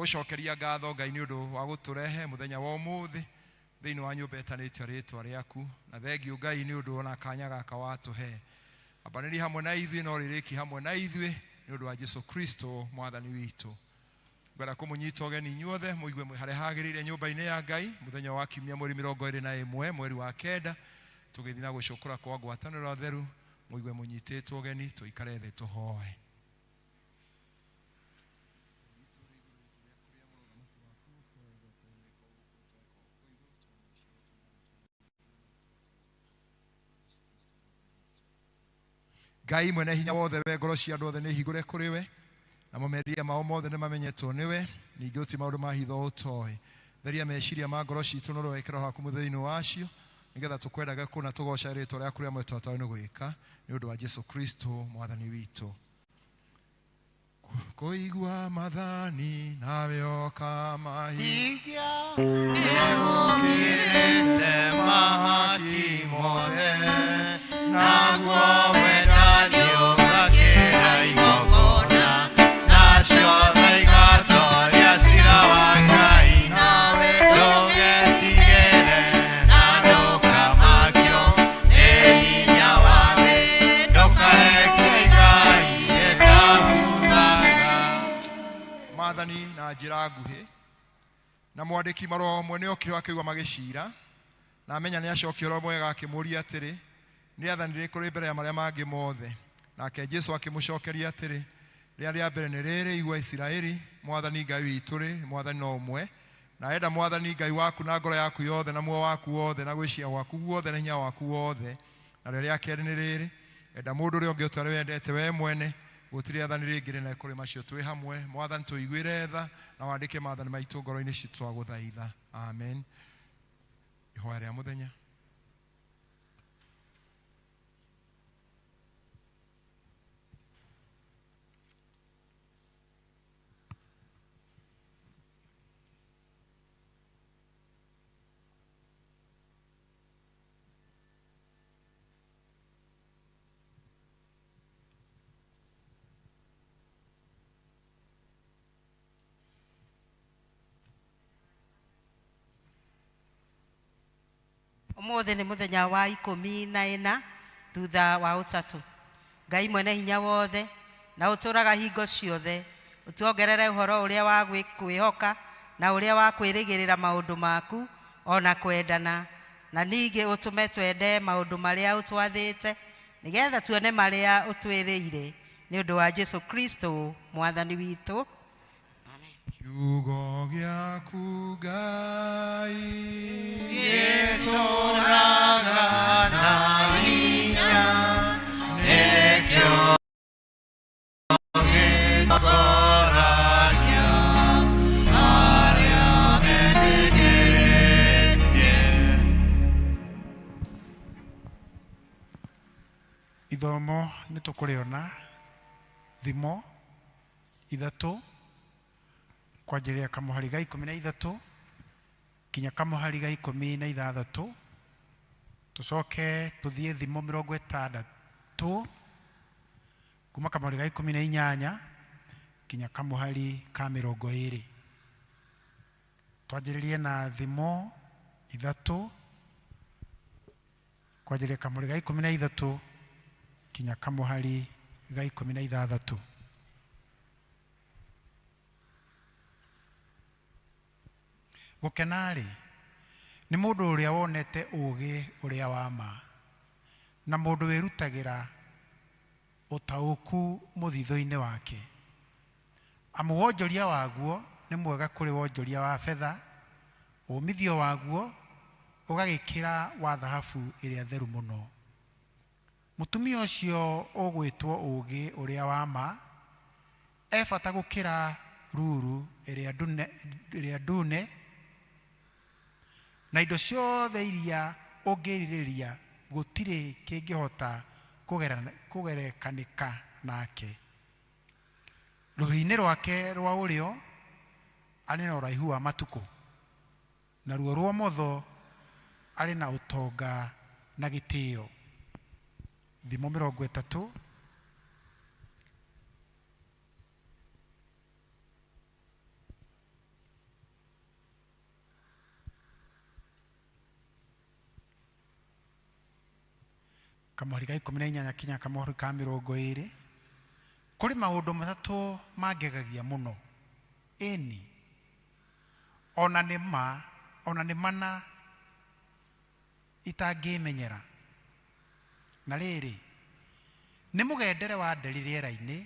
Twagũcokeria ngatho Ngai nĩ ũndũ wa gũtũrehe mũthenya wa ũmũthĩ thĩinĩ wa nyũmba ĩtanĩtio rĩtwa rĩaku, na thengiũ Ngai nĩ ũndũ ona kanya gaka watũhe. Ambanĩria hamwe na ithuĩ na ũrĩrĩki hamwe na ithuĩ nĩ ũndũ wa Jesu Kristo mwathani witũ. Ngwenda kũmũnyita ũgeni inyuothe mũigue mwĩ harĩa hagĩrĩire nyũmba-inĩ ya Ngai mũthenya wa kiumia mweri 21 mweri wa kenda, tũgĩthiĩ na gũcũkũra kwa ngwatanĩro theru. Mũigue mũnyitĩtwo ũgeni, tũikare thĩ tũhoe. Ngai mwene hinya wothe, we ngoro cia andũ othe nĩ hingũre kũrĩ we, namo meciria mao mothe nĩ mamenyetwo nĩwe, ningĩ ũti maũndũ ma hitho ũtoĩ. Theria meciria ma ngoro citũ na ũrowekĩra roho waku thĩinĩ wacio, nĩgetha tũkwendage kũna tũgooca rĩtwa rĩaku rĩa mwĩtwa nĩ gwĩka, nĩ ũndũ wa Jesu Kristo mwathani witũ. Kũigua mathani nawe ũkamahingia nĩgũkĩrĩte mahaki mothe, naguo wendani ũgakĩra igongona, nacio tha igatoria ciira wa Ngai, nawe ndũgetigĩre na ndũkamakio nĩ hinya wa thĩ, ndũkareke igai rĩkabuthaga. Maathani na njĩra nguhĩ. Na mwandĩki marũa ũmwe nĩ okire akĩigua magĩcira, na amenya nĩ acokia ũhoro mwega, akĩmũũria atĩrĩ, Nĩ rĩathani rĩrĩkũ rĩ mbere ya marĩa mangĩ mothe? Nake Jesu akĩmũcokeria atĩrĩ, Rĩrĩa rĩa mbere nĩ rĩrĩ, Igua Isiraeli, Mwathani Ngai witũ-rĩ, Mwathani no ũmwe. Na enda Mwathani Ngai waku na ngoro yaku yothe, na muoyo waku wothe, na gwĩciria gwaku guothe, na hinya waku wothe. Narĩo rĩa kerĩ nĩ rĩrĩ, Enda mũndũ ũrĩa ũngĩ o ta ũrĩa wendete wee mwene. Gũtirĩ rĩathani rĩngĩ rĩnene kũrĩ macio twĩ hamwe. Mwathani, tũiguĩre tha na wandĩke maathani maitũ ngoro-inĩ citũ, twagũthaitha. Amen. Ihoya rĩa mũthenya. Ũmũthĩ nĩ mũthenya wa 14 thutha wa ũtatũ. Ngai mwene hinya wothe na ũtũũraga hingo ciothe, ũtuongerere ũhoro ũrĩa wa kwĩhoka na ũrĩa wa kwĩrĩgĩrĩra maũndũ maku o na kwendana, na ningĩ ũtũme twende maũndũ marĩa ũtwathĩte, nĩgetha tuone marĩa ũtwĩrĩire, nĩ ũndũ wa Jesu Kristo mwathani witũ. Kiugo gĩaku Ngai gĩtũũraga na hinya, nĩkĩo gĩtongoragia arĩa metĩkĩtie. Ithomo nĩ tũkũrĩona thimo 3 kwanjĩrĩria kamũhari ga 13 nginya kamũhari ga 16, tũcoke tũthiĩ thimo 60 kuma kamũhari ga 18 nginya kamũhari ka 20. Twanjĩrĩrie na thimo 3 kwanjĩrĩria kamũhari ga 13 nginya kamũhari ga 16. Gũkena-rĩ, nĩ mũndũ ũrĩa wonete ũũgĩ ũrĩa wa ma, na mũndũ wĩrutagĩra ũtaũku mũthithũ-inĩ wake. Amu wonjoria waguo nĩ mwega kũrĩ wonjoria wa betha, uumithio waguo ũgagĩkĩra wa thahabu ĩrĩa theru mũno. Mũtumia ũcio ũgwĩtwo ũũgĩ ũrĩa wa ma e bata gũkĩra ruru ĩrĩa ndune, na indo ciothe iria ũngĩrirĩria gũtirĩ kĩngĩhota kũgerekanĩka nake. Rũhĩ-inĩ rwake rwa ũrĩo arĩ na ũraihu wa matukũ, naruo rwa ũmotho arĩ na ũtonga na gĩtĩo. Thimo 30. Kamũhari ga 18 kinya kamũhari ka 20. Kũrĩ maũndũ matatũ mangegagia mũno, ĩni ona nĩ ma ona nĩ mana itangĩmenyera. Na rĩrĩ, nĩ mũgendere wa nderi rĩera-inĩ,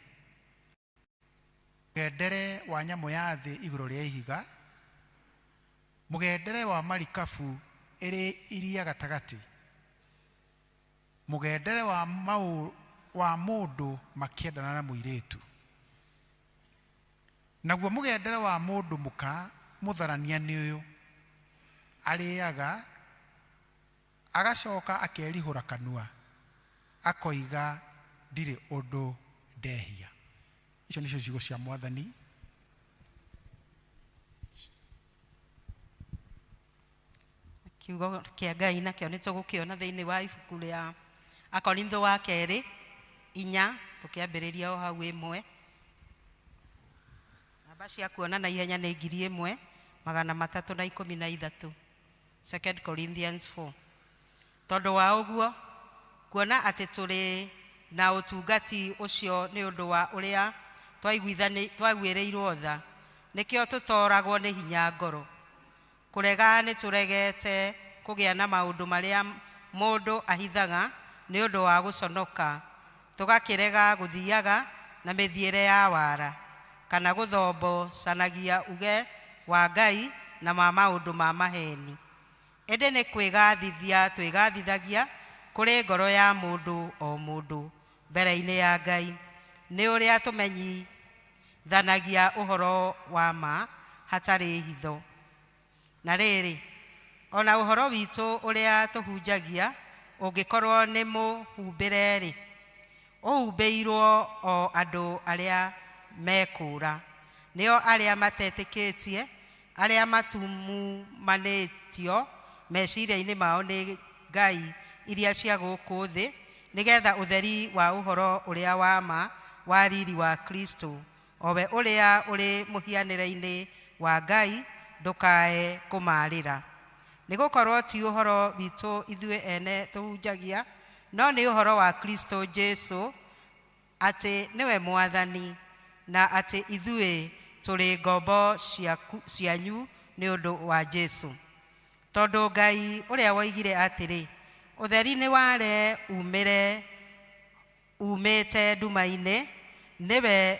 mũgendere wa nyamũ ya thĩ igũrũ rĩa ihiga, mũgendere wa marikabu ĩrĩ iria gatagatĩ, mũgendere wa mũndũ makĩendana na mũirĩtu, naguo mũgendere wa mũndũ mũka mũtharania nĩ ũyũ: arĩaga agacoka akerihũra kanua, akoiga ndirĩ ũndũ ndehia. Icio nĩcio ciugo cia Mwathani. Kiugo kĩa Ngai nakĩo nĩ tũgũkĩona thĩinĩ wa ibuku rĩa Akorintho wa kerĩ 4, tũkĩambĩrĩria o hau 1. Namba cia kuona na ihenya nĩ 1313, 2 Corinthians 4. Tondũ wa ũguo, kuona atĩ tũrĩ na ũtungati ũcio nĩ ũndũ wa ũrĩa twaiguĩrĩirwo tha, nĩkĩo tũtooragwo nĩ hinya ngoro. Kũrega nĩ tũregete kũgĩa na maũndũ marĩa mũndũ ahithaga nĩ ũndũ wa gũconoka, tũgakĩrega gũthiaga na mĩthiĩre ya wara, kana gũthombocanagia uge wa Ngai na ma maũndũ ma maheni. Ĩndĩ nĩ kwĩgathithia twĩgathithagia kũrĩ ngoro ya mũndũ o mũndũ mbere-inĩ ya Ngai, nĩ ũrĩa tũmenyithanagia ũhoro wa ma hatarĩ hitho. Na rĩrĩ, ona ũhoro witũ ũrĩa tũhunjagia ũngĩkorwo nĩ mũhumbĩre-rĩ, ũhumbĩirwo o andũ arĩa mekũũra, nĩo arĩa matetĩkĩtie, arĩa matumumanĩtio meciria-inĩ mao nĩ ngai iria cia gũkũ thĩ, nĩgetha ũtheri wa ũhoro ũrĩa wa ma wa riri wa Kristo, o we ũrĩa ũrĩ mũhianĩre-inĩ wa Ngai, ndũkae kũmarĩra. Nĩgũkorwo ti ũhoro witũ ithuĩ ene tũhunjagia, no nĩ ũhoro wa Kristo Jesu, atĩ nĩwe Mwathani, na atĩ ithuĩ tũrĩ ngombo cianyu nĩ ũndũ wa Jesu. Tondũ Ngai ũrĩa woigire atĩrĩ, ũtheri nĩ ware umĩte nduma-inĩ, nĩwe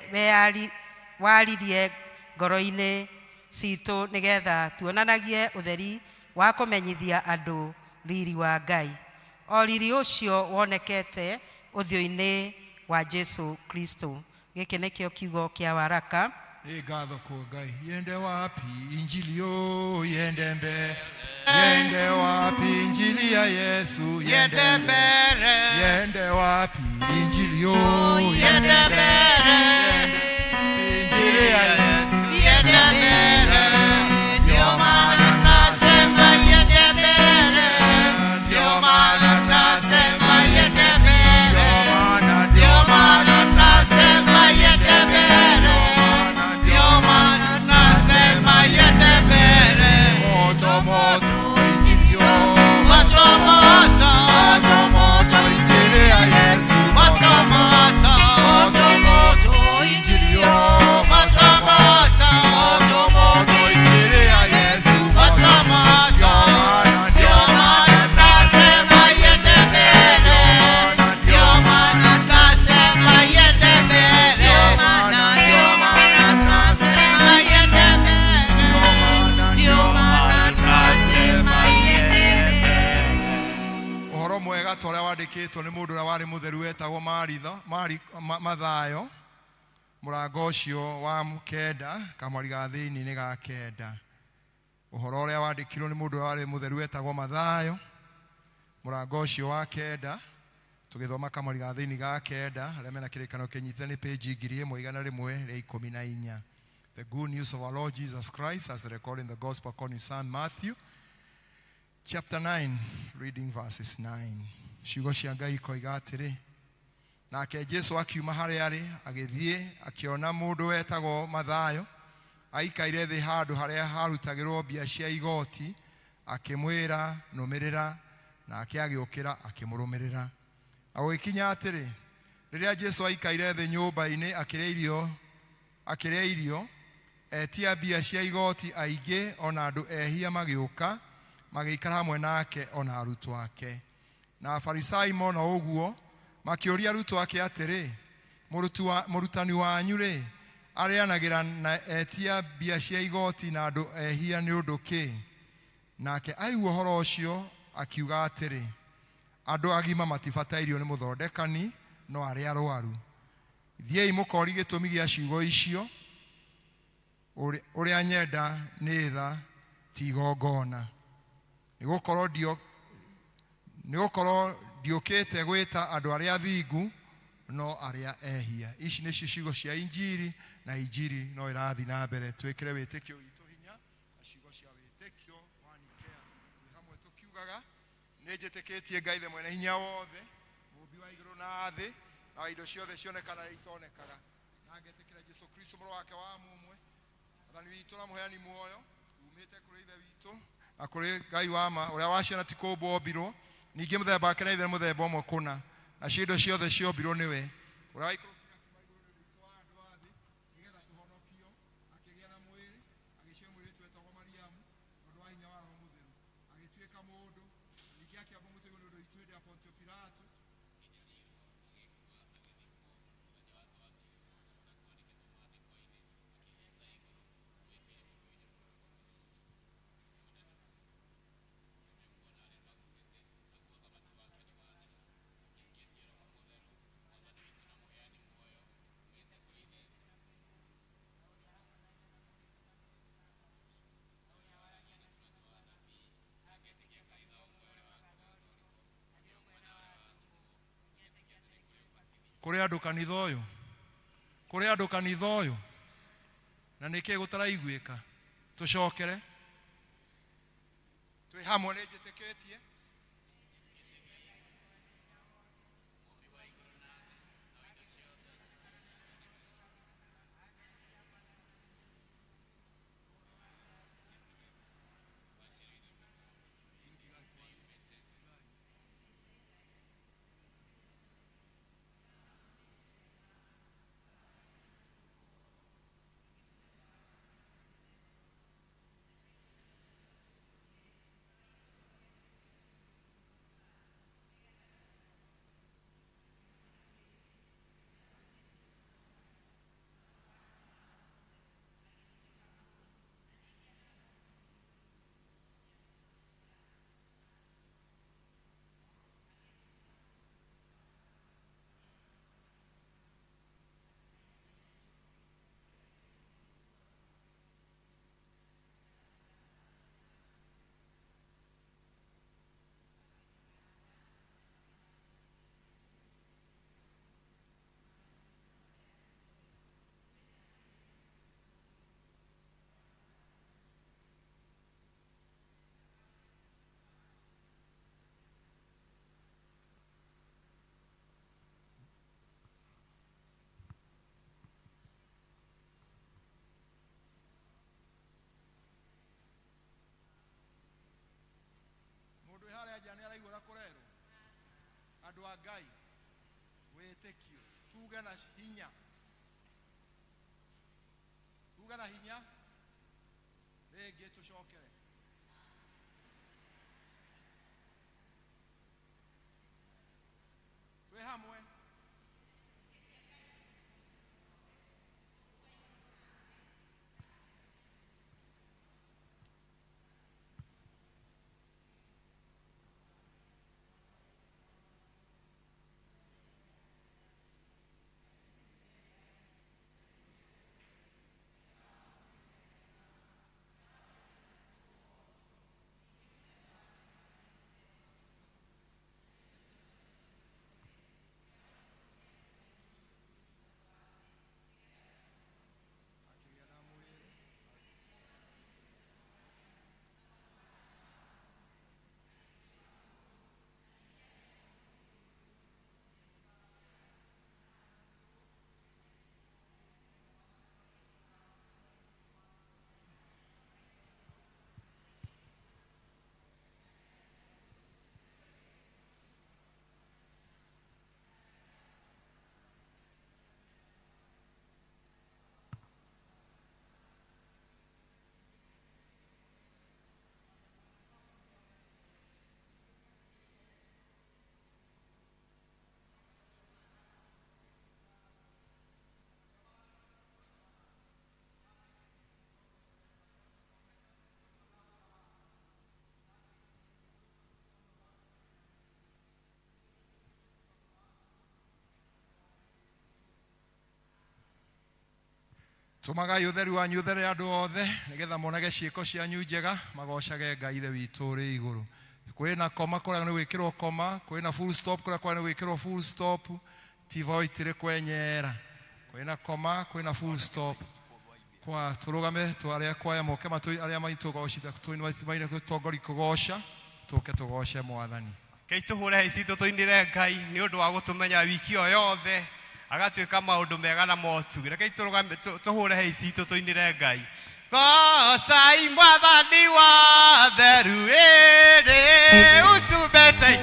waririe ngoro-inĩ citũ nĩgetha tuonanagie ũtheri wa kũmenyithia andũ riri wa Ngai, o riri ũcio wonekete ũthiũ-inĩ wa Jesu Kristo. Gĩkĩ nĩkĩo kiugo kĩa waraka. Nĩ ngatho kwa Ngai. Yende wapi injili yo, yende mbere. Yende wapi injili ya Yesu, yende mbere. Yende wapi injili yo, yende mbere. Injili ya Yesu, yende mbere. Ndio maana nasema yende mbere. Ndio maana nasema yende mbere. Ndio maana nasema yende mbere. Ndio maana nasema yende mbere. Moto moto injili yo, moto moto, moto moto injili ya Yesu, moto moto, moto moto injili yo, moto moto, moto moto injili ya Yesu, moto moto. Ndio maana nasema yende mbere. Ndio maana nasema yende mbere. Ndio maana nasema yende mbere. Ndio maana nasema yende mbere. Ũhoro mwega ta ũrĩa wandĩkĩtwo nĩ mũndũ ũrĩa warĩ mũtheru wetagwo Mathayo, mũrango ũcio wa 9, kamwari ga thĩinĩ nĩ ga 9. Ũhoro ũrĩa wandĩkirwo nĩ mũndũ ũrĩa warĩ mũtheru wetagwo Mathayo, mũrango ũcio wa 9, tũgĩthoma kamwari ga thĩinĩ ga 9, arĩa mena kĩrĩkanĩro kĩnyitithanie nĩ page 1114. The good news of our Lord Jesus Christ as recorded in the Gospel according to St. Matthew, chapter 9, reading verses 9. Ciugo cia Ngai ikoiga atĩrĩ, nake Jesu akiuma harĩa arĩ, agĩthiĩ akĩona mũndũ wetagwo Mathayo aikaire thĩ handũ harĩa harutagĩrwo mbia cia igoti, akĩmwĩra, nũmĩrĩra. Nake agĩũkĩra akĩmũrũmĩrĩra. Na gũgĩkinya atĩrĩ, rĩrĩa Jesũ aikaire thĩ nyũmba-inĩ akĩrĩa irio, etia mbia cia igoti aingĩ ona andũ ehia magĩũka magĩikara hamwe nake ona arutwo ake. Na Afarisai mona ũguo makĩũria arutwo ake atĩrĩ, mũrutani wanyu rĩ arĩanagĩra na etia mbia cia igoti na andũ ehia nĩ ũndũ kĩ? Nake aigua ũhoro ũcio akiuga atĩrĩ, andũ agima matibatairio nĩ mũthondekani no arĩa arwaru. Thiĩi mũkori gĩtũmi gĩa ciugo icio, ũrĩa nyenda nĩ tha ti igongona. Nĩgũkorwo ndiũkĩte gwĩta andũ arĩa athingu no arĩa ehia. Ici nĩcio ciugo cia Injiri, na Injiri no ĩrathiĩ na mbere. Twĩkĩre wĩtĩkio witũ hinya na ciugo cia wĩtĩkio wa Nikea. Twĩ hamwe tũkiugaga, nĩ njĩtĩkĩtie Ngai the mwene hinya wothe, mũũmbi wa igũrũ na thĩ, na indo ciothe cionekaga na itonekaga, na ngetĩkĩra Jesũ Kristo mũrũ wake wa mũmwe, Mwathani witũ na mũheani muoyo, umĩte kũrĩ Ithe witũ na kũrĩ Ngai wa ma, ũrĩa wa ciana ti kũũmbwo ombirwo, ningĩ mũthemba wake na Ithe mũthemba ũmwe kũna, nacio indo ciothe ciombirwo nĩwe, ũrĩa waikũrũkire kuma igũrũ nĩ ũndũ witũ wa andũ a thĩ, nĩgetha tũhonokio, akĩgĩa na mwĩrĩ, agĩciarwo mũirĩtu wetagwo Mariamu, tondũ wa hinya wa Roho Mũtheru, agĩtuĩka mũndũ, na ningĩ akĩambwo mũtĩ igũrũ nĩ ũndũ witũ hĩndĩ ya Pontio Pilato. Kũrĩ andũ kanitha ũyũ, kũrĩ andũ kanitha ũyũ, na nĩkĩĩ gũtaraiguĩka? Tũcokere twĩ hamwe, nĩ njĩtĩkĩtie harĩa nja nĩ araigua ũrĩa kũrerwo. Andũ a Ngai, wĩtĩkio, tuge na hinya, tuge na hinya rĩngĩ, tũcokere. Twĩ hamwe. Tũmagai ũtheru wanyu ũthere andũ othe nĩgetha monage ciĩko cianyu njega magocage Ngai Ithe witũ ũrĩ igũrũ. Kwĩna koma kũrĩa nĩ gwĩkĩrwo koma, kwĩna full stop kũrĩa kwa nĩ gwĩkĩrwo full stop, tivo itirĩ kwenyera. Kwĩna koma, kwĩna full stop. Kwa tũrũgame tu arĩa kwaya moke matũ arĩa maitũgocitha tũmaine gũtongoria kũgoca tũke tũgoce mwathani. Kei tũhũre hĩ citũ tũinĩre Ngai nĩ ũndũ wa gũtũmenya wiki ĩyo yothe agatuĩka maũndũ mega na motugi. Rekei tũrũgame tũhũre hĩ citũ tũinĩre Ngai. Gocai mwathani wa theru ĩrĩ utumbete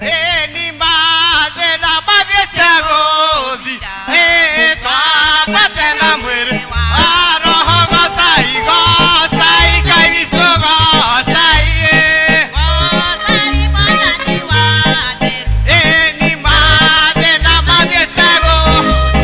ĩni mathĩna mathiĩte gũthi ĩ twambate na mwĩrĩ wa roho gocai gocai Ngai witũ gocai ĩ. Ĩni mathĩna mathiĩte gũthi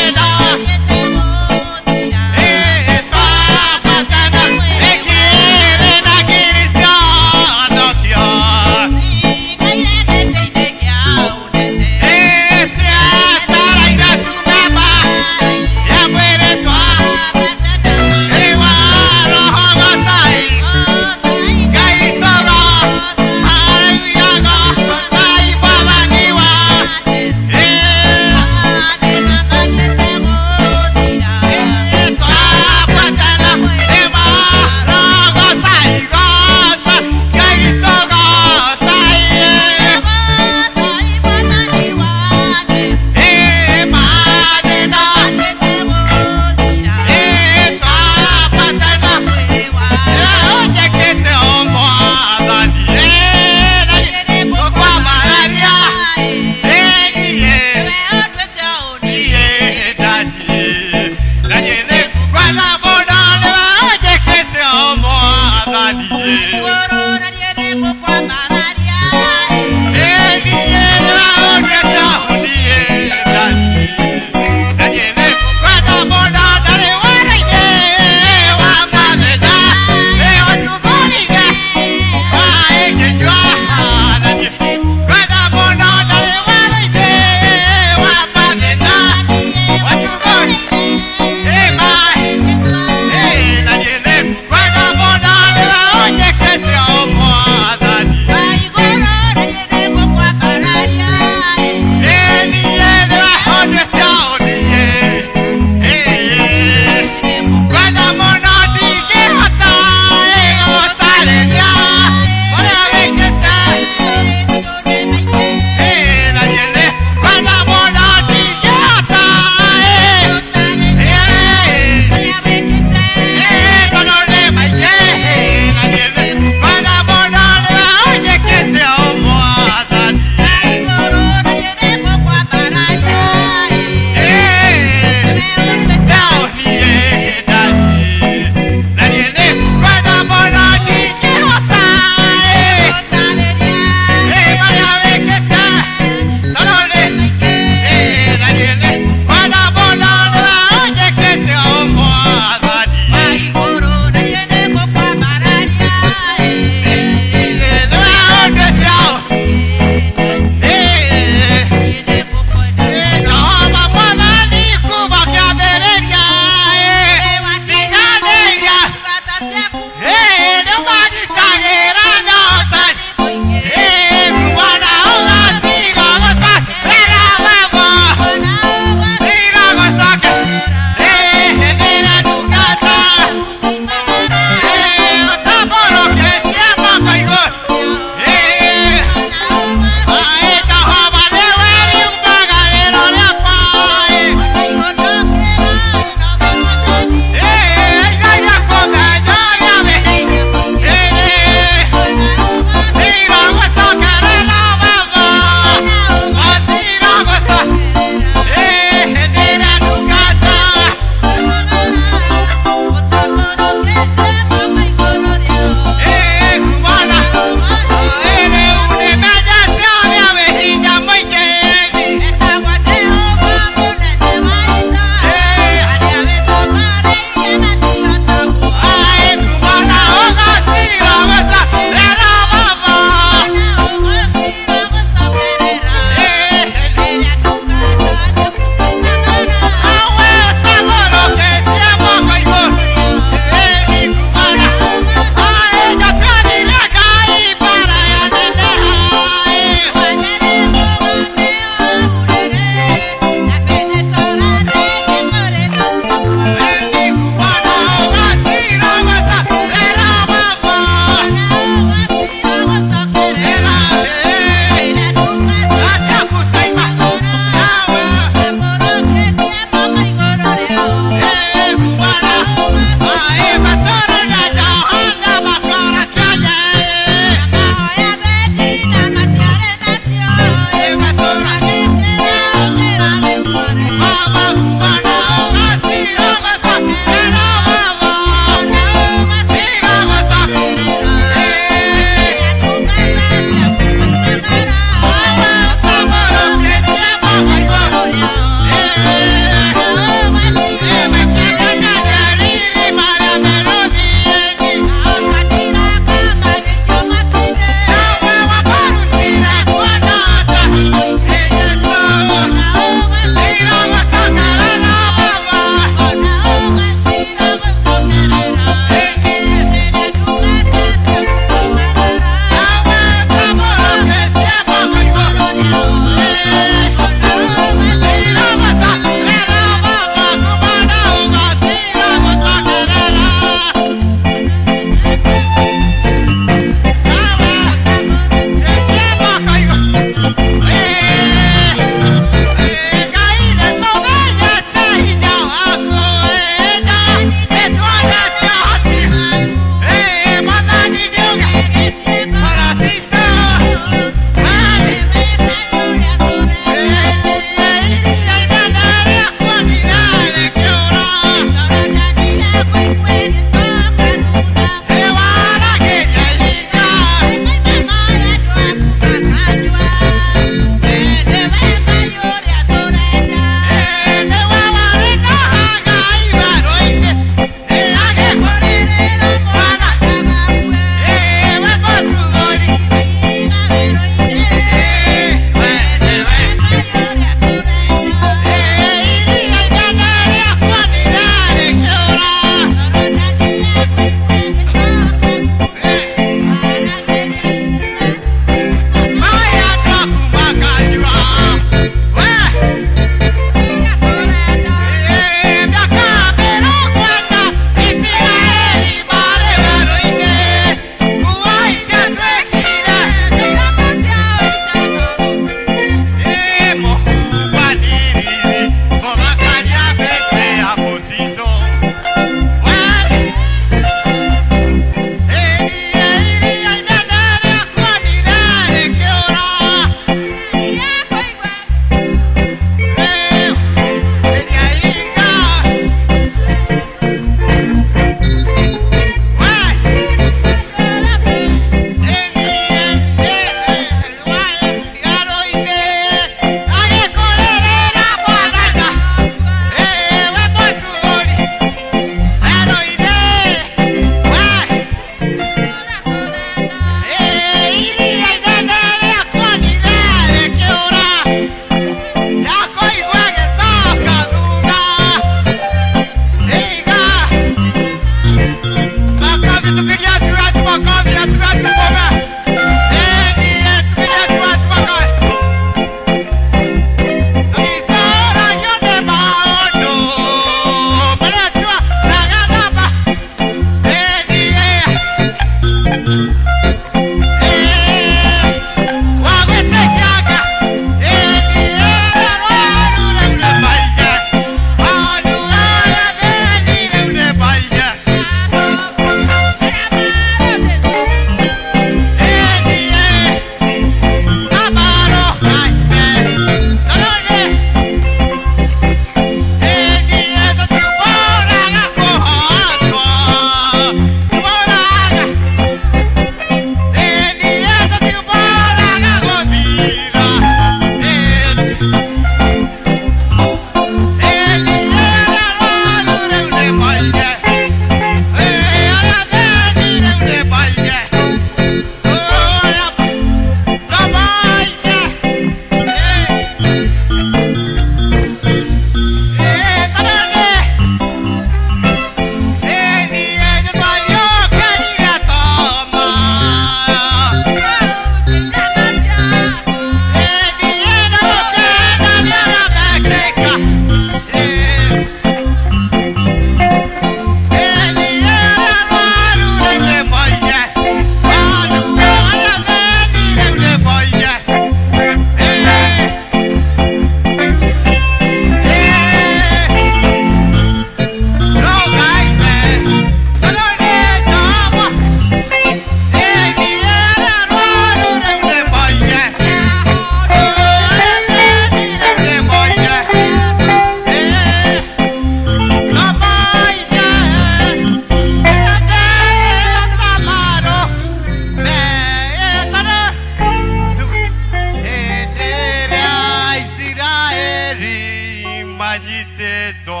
manyitĩtwo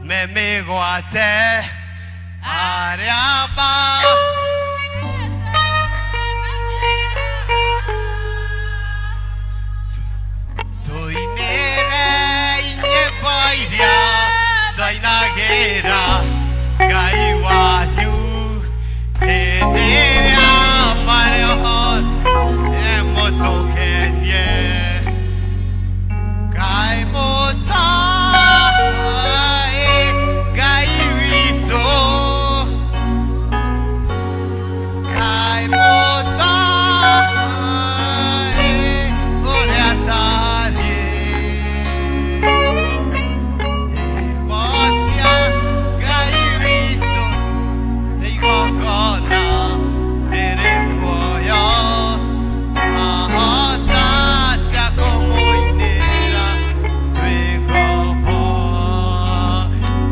me mĩgwate arĩa ma tũinĩre nyĩmbo iria twainagĩra Ngai wanyu hĩndĩ ĩrĩa marĩ mũtũkenie Ngai mũtaĩ Ngai witũ Ngai mũtaĩ ũrĩa atariĩ Nyĩmbo cia Ngai witũ nĩ igongona rĩrĩ muoyo twahota atĩa kũmũinĩra twĩ ngombo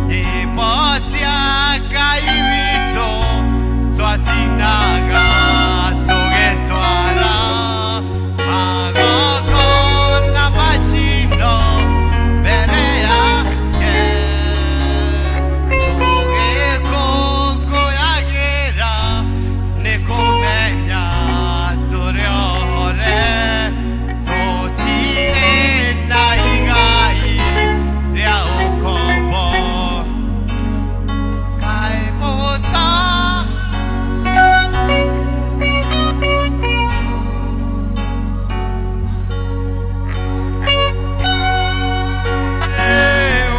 nyĩmbo cia Ngai witũ twacinaga tũgĩtwara magongona ma njino mbere yake tũgĩkũngũyagĩra nĩ kũmenya tũrĩ ohore tũtirĩ na igai rĩa ũkombo Ngai mũta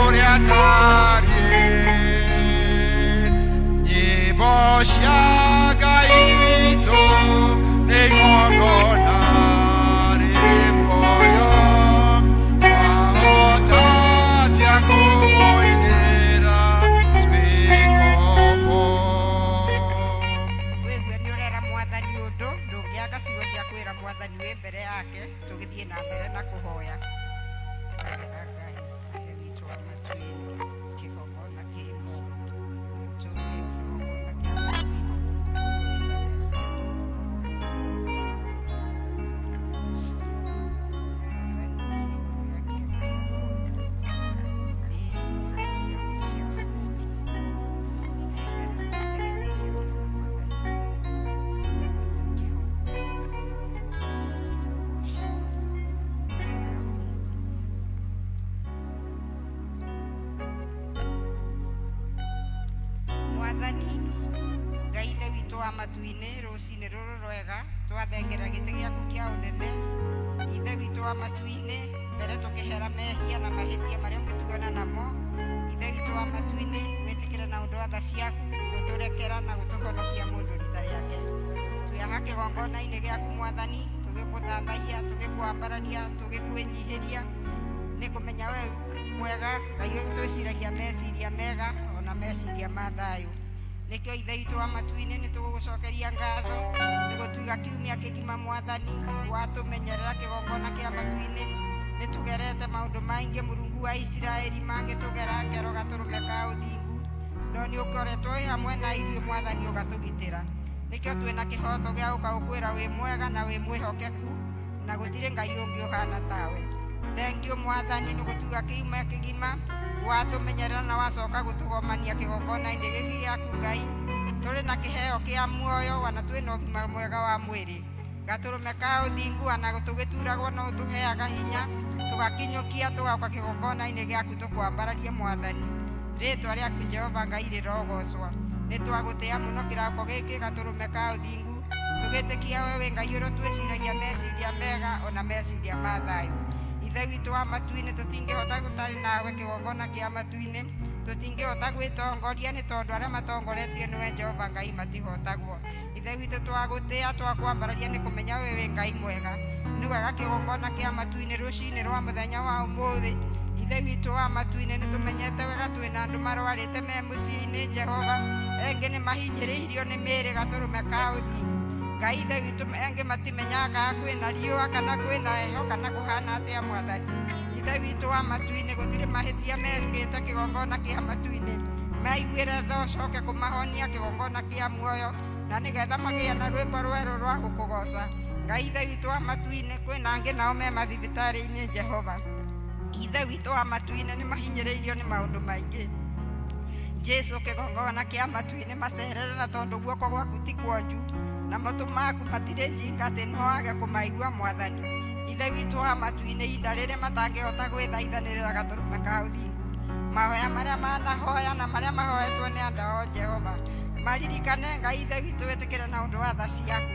Ũrĩa atariĩ nyĩmbo cia Ngai witũ nĩ igongona rĩrĩ muoyo twahota atĩa kũmũinĩra twĩ ngombo Wĩgue nĩ ũrera mwathani ũndũ ndũngĩaga ciugo cia kwĩra mwathani wĩ mbere yake tũgĩthiĩ na mbere na kũhoya. Wega Ngai, Ithe witũ wa matu-inĩ, kĩgongona kĩ muoyo, mũtũũrie kĩgongona kĩa matu-inĩ, Mwathani Ngai ithe witũ wa matu-inĩ rũcinĩ rũrũ rwega twathengera gĩtĩ gĩaku kĩa ũnene ithe witũ wa matu-inĩ mbere tũkĩhera mehia na mahĩtia marĩa ũngĩtugana namo ithe witũ wa matu-inĩ wĩtĩkĩre na ũndũ wa tha ciaku gũtũrekera na gũtũhonokia mũndũ rita rĩake twĩaha kĩgongona-inĩ gĩaku mwathani tũgĩgũthathaiya tũgĩkwambararia tũgĩkwĩnyihĩria nĩ kũmenya we mwega Ngai twĩciragia meciria mega ona meciria ma thayũ nĩkĩo ithe witũ wa matu-inĩ nĩ tũgũgũcokeria ngatho nĩ gũtuga kiumia kĩgima mwathani watũmenyerera kĩgongona kĩa matu-inĩ nĩ tũgerete maũndũ maingĩ mũrungu wa Isiraeli mangĩtũgera ngero gatũrũme ka ũthingu no nĩ ũkoretwo wĩ hamwe na ithuĩ mwathani ũgatũgitĩra nĩkĩo twĩna kĩhoto gĩa gũka gũkwĩra wĩ mwega na wĩ mwĩhokeku na gũtirĩ Ngai ũngĩ ũhana tawe thengio mwathani nĩ gũtuga kiumia kĩgima watũmenyerera na wacoka gũtũgomania kĩgongona-inĩ gĩkĩ gĩaku Ngai tũrĩ na kĩheo kĩa muoyo wana twĩna ũgima mwega wa mwĩrĩ gatũrũme ka ũthingu ona tũgĩturagwo no ũtũheaga hinya tũgakinyũkia tũgoka kĩgongona-inĩ gĩaku tũkwambararie mwathani rĩtwa rĩaku Jehova Ngai rĩrogocwo nĩ twagũtĩa mũno kĩroko gĩkĩ gatũrũme ka ũthingu tũgĩtĩkia we wĩ Ngai ũrĩa twĩciragia meciria mega ona meciria ma thayũ ithe witũ wa matu-inĩ tũtingĩhota gũtarĩ nawe kĩgongona kĩa matu-inĩ tũtingĩhota gwĩtongoria nĩ tondũ arĩa matongoretio nĩwe Jehova Ngai matihotagwo ithe witũ twagũtĩa twakwambararia nĩ kũmenya we wĩ Ngai mwega nĩ wega kĩgongona kĩa matu-inĩ rũcinĩ rwa mũthenya wa ũmũthĩ ithe witũ wa matu-inĩ nĩ tũmenyete wega twĩna andũ marwarĩte me mũciĩ-inĩ Jehova engĩ nĩ mahinyĩrĩirio nĩ mĩĩrĩ gatũrũme ka ũthingu Ngai ithe witũ engĩ matimenyaga kana kwĩna riũa kana kwĩna heho kana kũhana atĩa mwathani ithe witũ wa matu-inĩ gũtirĩ mahĩtia mekĩte kĩgongona kĩa matu-inĩ maiguĩre tha ũcoke kũmahonia kĩgongona kĩa muoyo na nĩgetha magĩe na rwĩmbo rwerũ rwa gũkũgoca Ngai ithe witũ wa matu-inĩ kwĩna angĩ nao me mathibitarĩ-inĩ Jehova Ithe witũ wa matu-inĩ nĩ mahinyĩrĩirio nĩ maũndũ maingĩ. Jesu kĩgongona kĩa matu-inĩ macerere na tondũ guoko gwaku ti kuonju na matũ maku matirĩ njinga atĩ no wage kũmaigua Mwathani. Ithe witũ wa matu-inĩ ihinda rĩrĩ matangĩhota gwĩthaithanĩrĩra gatũrũme ka ũthingu. Mahoya marĩa manahoya na marĩa mahoetwo nĩ andũ ao Jehova maririkane Ngai Ithe witũ wĩtĩkĩre na ũndũ wa tha ciaku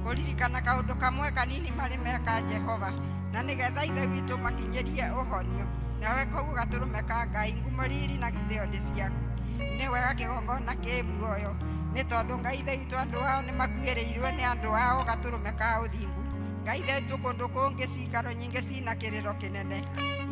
kũririkana kaũndũ kamwe kanini marĩ meka Jehova na nĩgetha Ithe witũ makinyĩrie ũhonio nawe koguo gatũrũme ka Ngai ngumo riri na gĩtĩo nĩ ciaku. Nĩ wega kĩgongona kĩ muoyo nĩ tondũ Ngai Ithe witũ andũ ao nĩ makuĩrĩirwo nĩ andũ ao gatũrũme ka ũthingu. Ngai Ithe witũ kũndũ kũngĩ cikaro nyingĩ cina kĩrĩro kĩnene.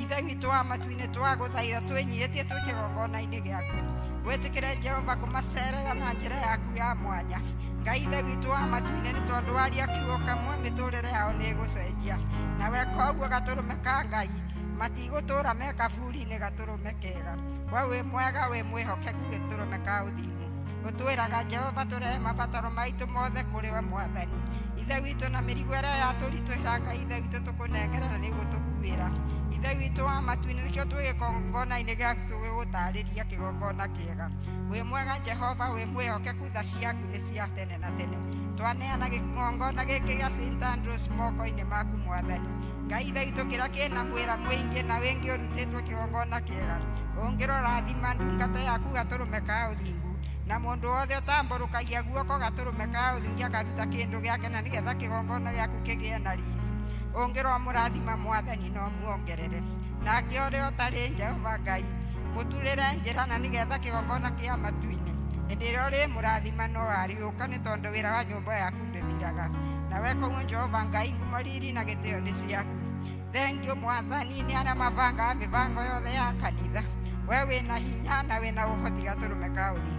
Ithe witũ wa matu-inĩ twagũthaitha twĩnyihĩtie twĩ kĩgongona-inĩ gĩaku wĩtĩkĩre Jehova kũmacerera na njĩra yaku ya mwanya. Ngai Ithe witũ wa matu-inĩ nĩ tondũ waria kiugo kamwe mĩtũrĩre yao nĩ ĩgũcenjia nawe koguo gatũrũme ka Ngai matigũtũra me kaburi-inĩ gatũrũme kega. We wĩ mwega wĩ mwĩhokeku gĩtũrũme ka ũthingu. Ũtwĩraga Jehova tũrehe mabataro maitũ mothe kũrĩ we Mwathani. Ithe witũ na mĩrigo ĩrĩa yatũritũhĩra Ngai Ithe witũ tũkũnengera na nĩũgũtũkuĩra. Ithe witũ wa matu-inĩ nĩkĩo twĩ gĩkongona-inĩ gĩaku tũgĩgũtarĩria kĩgongona kĩega. Wĩ mwega Jehova wĩ mwĩhokeku tha ciaku nĩ cia tene na tene. Twaneana gĩkongona gĩkĩ gĩa St. Andrews moko-inĩ maku Mwathani. Ngai Ithe witũ kĩrĩa kĩna mwĩra mũingĩ na wĩngĩ ũrutĩtwo kĩgongona kĩega ũngĩrorathima ndungata yaku gatũrũme ka ũthingu na mũndũ wothe ũtambũrũkagia guoko gatũrũme ka ũthingu akaruta kĩndũ gĩake na nĩgetha kĩgongona gĩaku kĩgĩe na riri. Ũngĩromũrathima Mwathani no muongerere nake ũrĩa ũtarĩ Jehova Ngai mũturĩre njĩra na nĩgetha kĩgongona kĩa matu-inĩ hĩndĩ ĩrĩa ũrĩmũrathima no arĩũka nĩ tondũ wĩra wa nyũmba yaku ndũthiraga. Nawe koguo Jehova Ngai ngumo riri na gĩtĩo nĩ ciaku. Thengiũ Mwathani nĩ arĩa mabangaga mĩbango yothe ya kanitha. We wĩna hinya na wĩna ũhoti gatũrũme ka ũthingu.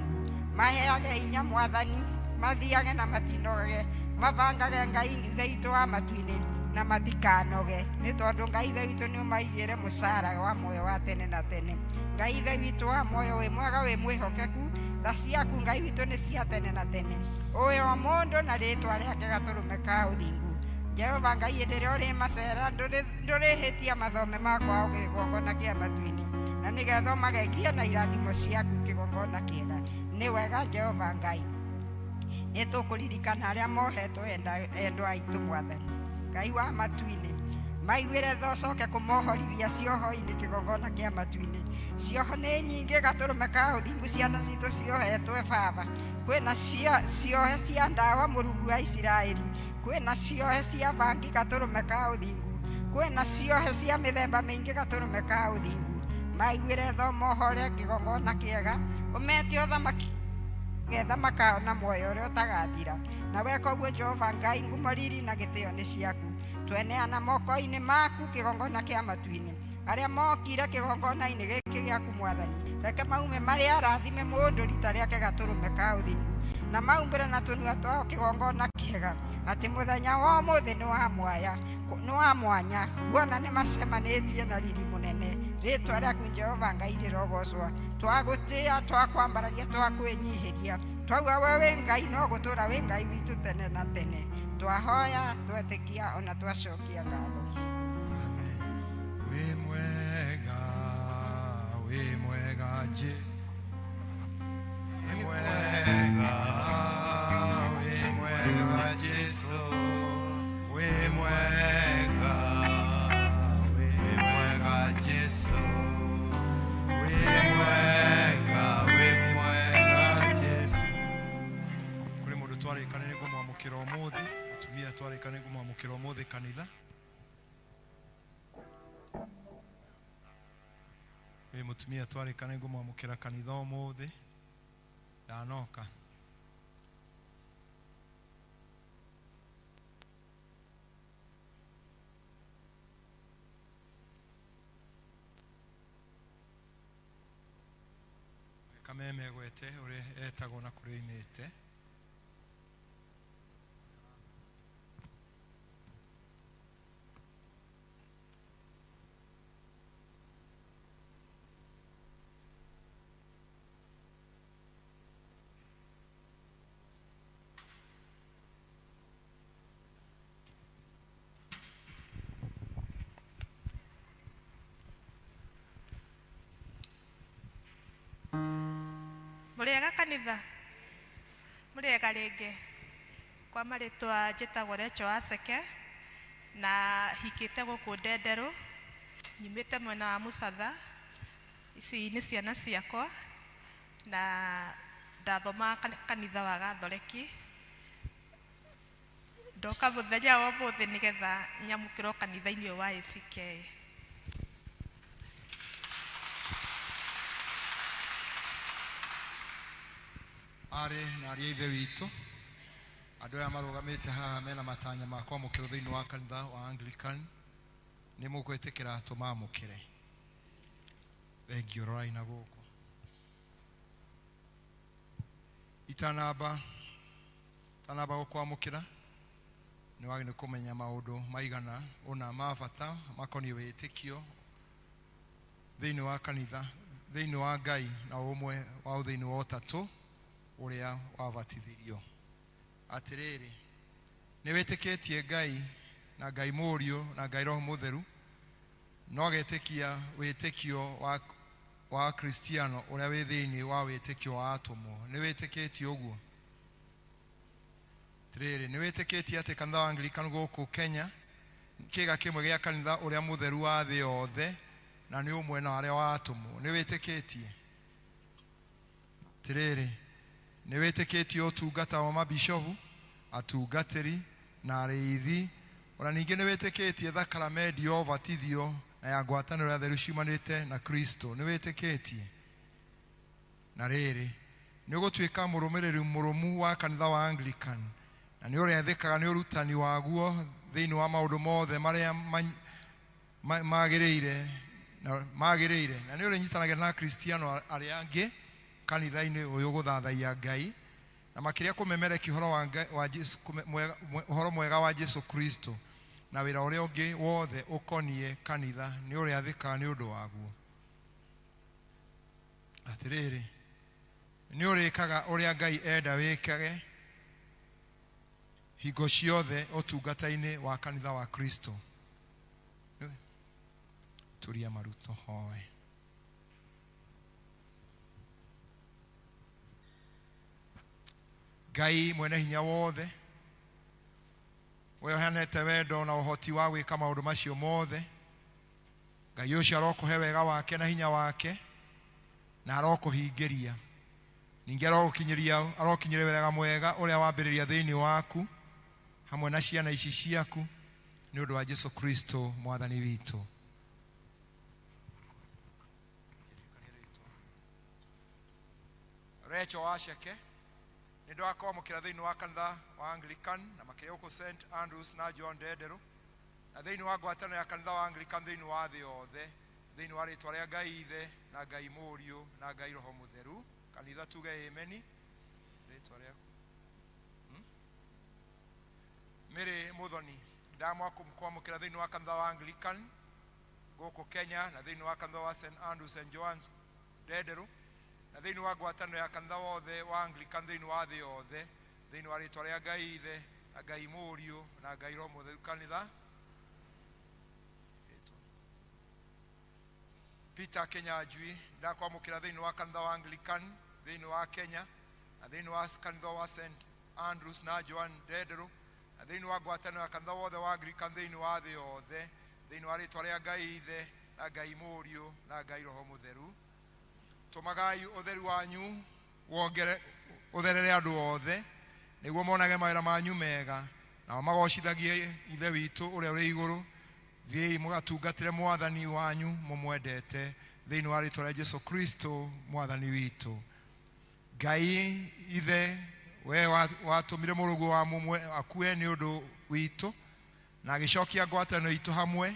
Maheage hinya Mwathani mathiage na matinoge mabangage Ngai Ithe witũ wa matu-inĩ na matikanoge nĩ tondũ Ngai Ithe witũ nĩ ũmaigĩre mũcara wa muoyo wa tene na tene. Ngai Ithe witũ wa muoyo wĩ mwega wĩ mwĩhokeku tha ciaku Ngai witũ nĩ cia tene na tene. Ũĩ o mũndũ na rĩtwa rĩake gatũrũme ka ũthingu. Jehova Ngai hĩndĩ ĩrĩa ũrĩmacera ndũrĩhĩtia mathome makwa o kĩgongona kĩa matu-inĩ na nĩgetha ũmagegie na irathimo ciaku kĩgongona kĩega. Nĩ wega Jehova Ngai nĩ tũkũririkana arĩa mohetwo endwa aitũ Mwathani. Ngai wa matu-inĩ maiguĩre tha ũcoke kũmohorithia cioho-inĩ kĩgongona kĩa matu-inĩ. Cioho nĩ nyingĩ gatũrũme ka ũthingu ciana citũ ciohetwe Baba. Kwĩna ciohe cia ndawa Mũrungu wa Isiraeli, kwĩna ciohe cia bangi gatũrũme ka ũthingu, kwĩna ciohe cia mĩthemba mĩingĩ gatũrũme ka ũthingu. Maiguĩre tha ũmohore kĩgongona kĩega ũmetie ũthamaki getha makaona muoyo ũrĩa ũtagathira. Nawe koguo Jehova Ngai ngumo riri na gĩtĩo nĩ ciaku. Tweneana moko-inĩ maku kĩgongona kĩa matu-inĩ. Arĩa mokire kĩgongona-inĩ gĩkĩ gĩaku Mwathani reke maume marĩ arathime mũndũ rita rĩake gatũrũme ka ũthingu na maumbũre na tũnua twao kĩgongona kĩega atĩ mũthenya wa ũmũthĩ nĩ wa mwaya nĩ wa mwanya kuona nĩ macemanĩtie na riri mũnene. Rĩtwa rĩaku Jehova Ngai rĩrogocwo. Twagũtĩa twakwambararia twakwĩnyihĩria twauga we wĩ Ngai no gũtũra wĩ Ngai witũ tene na tene. Twahoya twetĩkia ona twacokia ngatho. Amen. Wĩ mwega Jesu. Wĩ mwega Jesu. Wĩ mwega Jesu. Wĩ mwega Jesu. Kũrĩ mũndũ twarĩkanĩire ngũmwamũkĩra ũmũthĩ, mũtumia twarĩkanĩire ngũmwamũkĩra ũmũthĩ kanitha. Wĩ mũtumia twarĩkanĩire ngũmwamũkĩra kanitha ũmũthĩ, ndanoka. Kameme gwete ũrĩa etagwo na kũrĩa oimĩte. Mũrĩega kanitha? Mũrĩega rĩngĩ. Kwa marĩtwa njĩtagwo Recho Aceke na hikĩte gũkũ Ndenderũ, nyumĩte mwena wa Mũcatha. Ici nĩ ciana ciakwa na ndathoma kanitha wa Gathoreki. Ndoka mũthenya wa ũmũthĩ nĩgetha nyamũkĩrwo kanitha-inĩ ũyũ wa ACK. Arĩ na ariũ a Ithe witũ, andũ aya marũgamĩte haha mena matanya ma kwamũkĩrwo thĩinĩ wa kanitha wa Anglican, nĩ mũgwĩtĩkĩra tũmamũkĩre? Thengiũ, rorai na gũkũ. Itanamba Ũtanamba gũkwamũkĩra, nĩ wagĩrĩirwo kũmenya maũndũ maigana ũna ma bata makoniĩ wĩtĩkio thĩinĩ wa kanitha, thĩinĩ wa Ngai na ũmwe wa thĩinĩ wa Ũtatũ ũrĩa wabatithirio. Atĩrĩrĩ, nĩ wĩtĩkĩtie Ngai na Ngai Mũriũ na Ngai Roho Mũtheru, no ũgetĩkia wĩtĩkio wa wa Kristiano ũrĩa wĩ thĩinĩ wa wĩtĩkio wa atũmwo. Nĩ wĩtĩkĩtie ũguo? Atĩrĩrĩ, nĩ wĩtĩkĩtie atĩ kanitha wa Anglican gũkũ Kenya kĩga kĩmwe gĩa kanitha ũrĩa mũtheru wa thĩ yothe na nĩ ũmwe na arĩa wa atũmwo? Nĩ wĩtĩkĩtie? Atĩrĩrĩ, nĩ wĩtĩkĩtie ũtungata wa mabishobu, atungatĩri na arĩithi, ona ningĩ nĩ wĩtĩkĩtie thakaramendi ya ũbatithio na ya ngwatanĩro ya theru ciumanĩte na Kristo? Nĩ wĩtĩkĩtie? Na rĩrĩ, nĩ ũgũtuĩka mũrũmĩrĩri mũrũmu wa kanitha wa Anglican, na nĩ ũrĩathĩkaga nĩ ũrutani waguo thĩinĩ wa maũndũ mothe marĩa magĩrĩire na magĩrĩire, na nĩ ũrĩnyitanagĩra na Akristiano arĩa angĩ kanitha-inĩ ũyũ gũthathaiya Ngai, na makĩria kũmemerekia ũhoro wa Ngai, wa Jesu, kũme, mwega, mwe, ũhoro mwega wa Jesu Kristo na wĩra ũrĩa ũngĩ wothe ũkoniĩ kanitha, nĩ ũrĩathĩkaga nĩ ũndũ waguo. Atĩrĩrĩ, nĩ ũrĩkaga ũrĩa Ngai enda wĩkage hingo ciothe ũtungata-inĩ wa kanitha wa Kristo. Turia maru tũhoe. Ngai mwene hinya wothe, we ũheanĩte wendo na ũhoti wa gwĩka maũndũ macio mothe, Ngai ũcio arokũhe wega wake na hinya wake, na arokũhingĩria. Ningĩ arogũkinyĩria, arokinyĩria wega mwega ũrĩa wambĩrĩria thĩinĩ waku hamwe na ciana ici ciaku, nĩ ũndũ wa Jesu Kristo Mwathani witũ. Recho Waceke, nĩ ndwakwamũkĩra thĩinĩ wa kanitha wa Anglican na makĩria gũkũ St Andrews na John Ndenderũ, na thĩinĩ wa ngwatanĩro ya kanitha wa Anglican thĩinĩ wa thĩ yothe, thĩinĩ wa rĩtwa rĩa Ngai Ithe na Ngai Mũriũ na Ngai Roho Mũtheru. Kanitha tuge ameni. Rĩtwa rĩaku. Mary Muthoni, ndamwakwamũkĩra thĩinĩ wa kanitha wa Anglican gũkũ Kenya na thĩinĩ wa kanitha wa St Andrews and Joan's Ndenderũ na thĩinĩ wa ngwatanĩro ya kanitha wothe wa Anglican thĩinĩ wa thĩ yothe, thĩinĩ wa rĩtwa rĩa Ngai Ithe na Ngai Mũriũ na Ngai Roho Mũtheru. Kanitha. Peter Kinyanjui, ndakwamũkĩra thĩinĩ wa kanitha wa Anglican thĩinĩ wa Kenya na thĩinĩ wa kanitha wa St Andrews na Joan Ndenderũ na thĩinĩ wa ngwatanĩro ya kanitha wothe wa Anglican thĩinĩ wa thĩ yothe, thĩinĩ wa rĩtwa rĩa Ngai Ithe na Ngai Mũriũ na Ngai Roho Mũtheru. Tũmagai ũtheru wanyu wongere ũtherere andũ othe, nĩguo monage mawĩra manyu mega, nao magocithagie Ithe witũ ũrĩa ũrĩ igũrũ. Thiĩi mũgatungatĩre Mwathani wanyu mũmwendete, thĩinĩ wa rĩtwa rĩa Jesu Kristo Mwathani witũ. Ngai Ithe, we watũmire mũrũguo wa mũmwe akue nĩ ũndũ witũ, na agĩcokia ngwatanĩro itũ hamwe,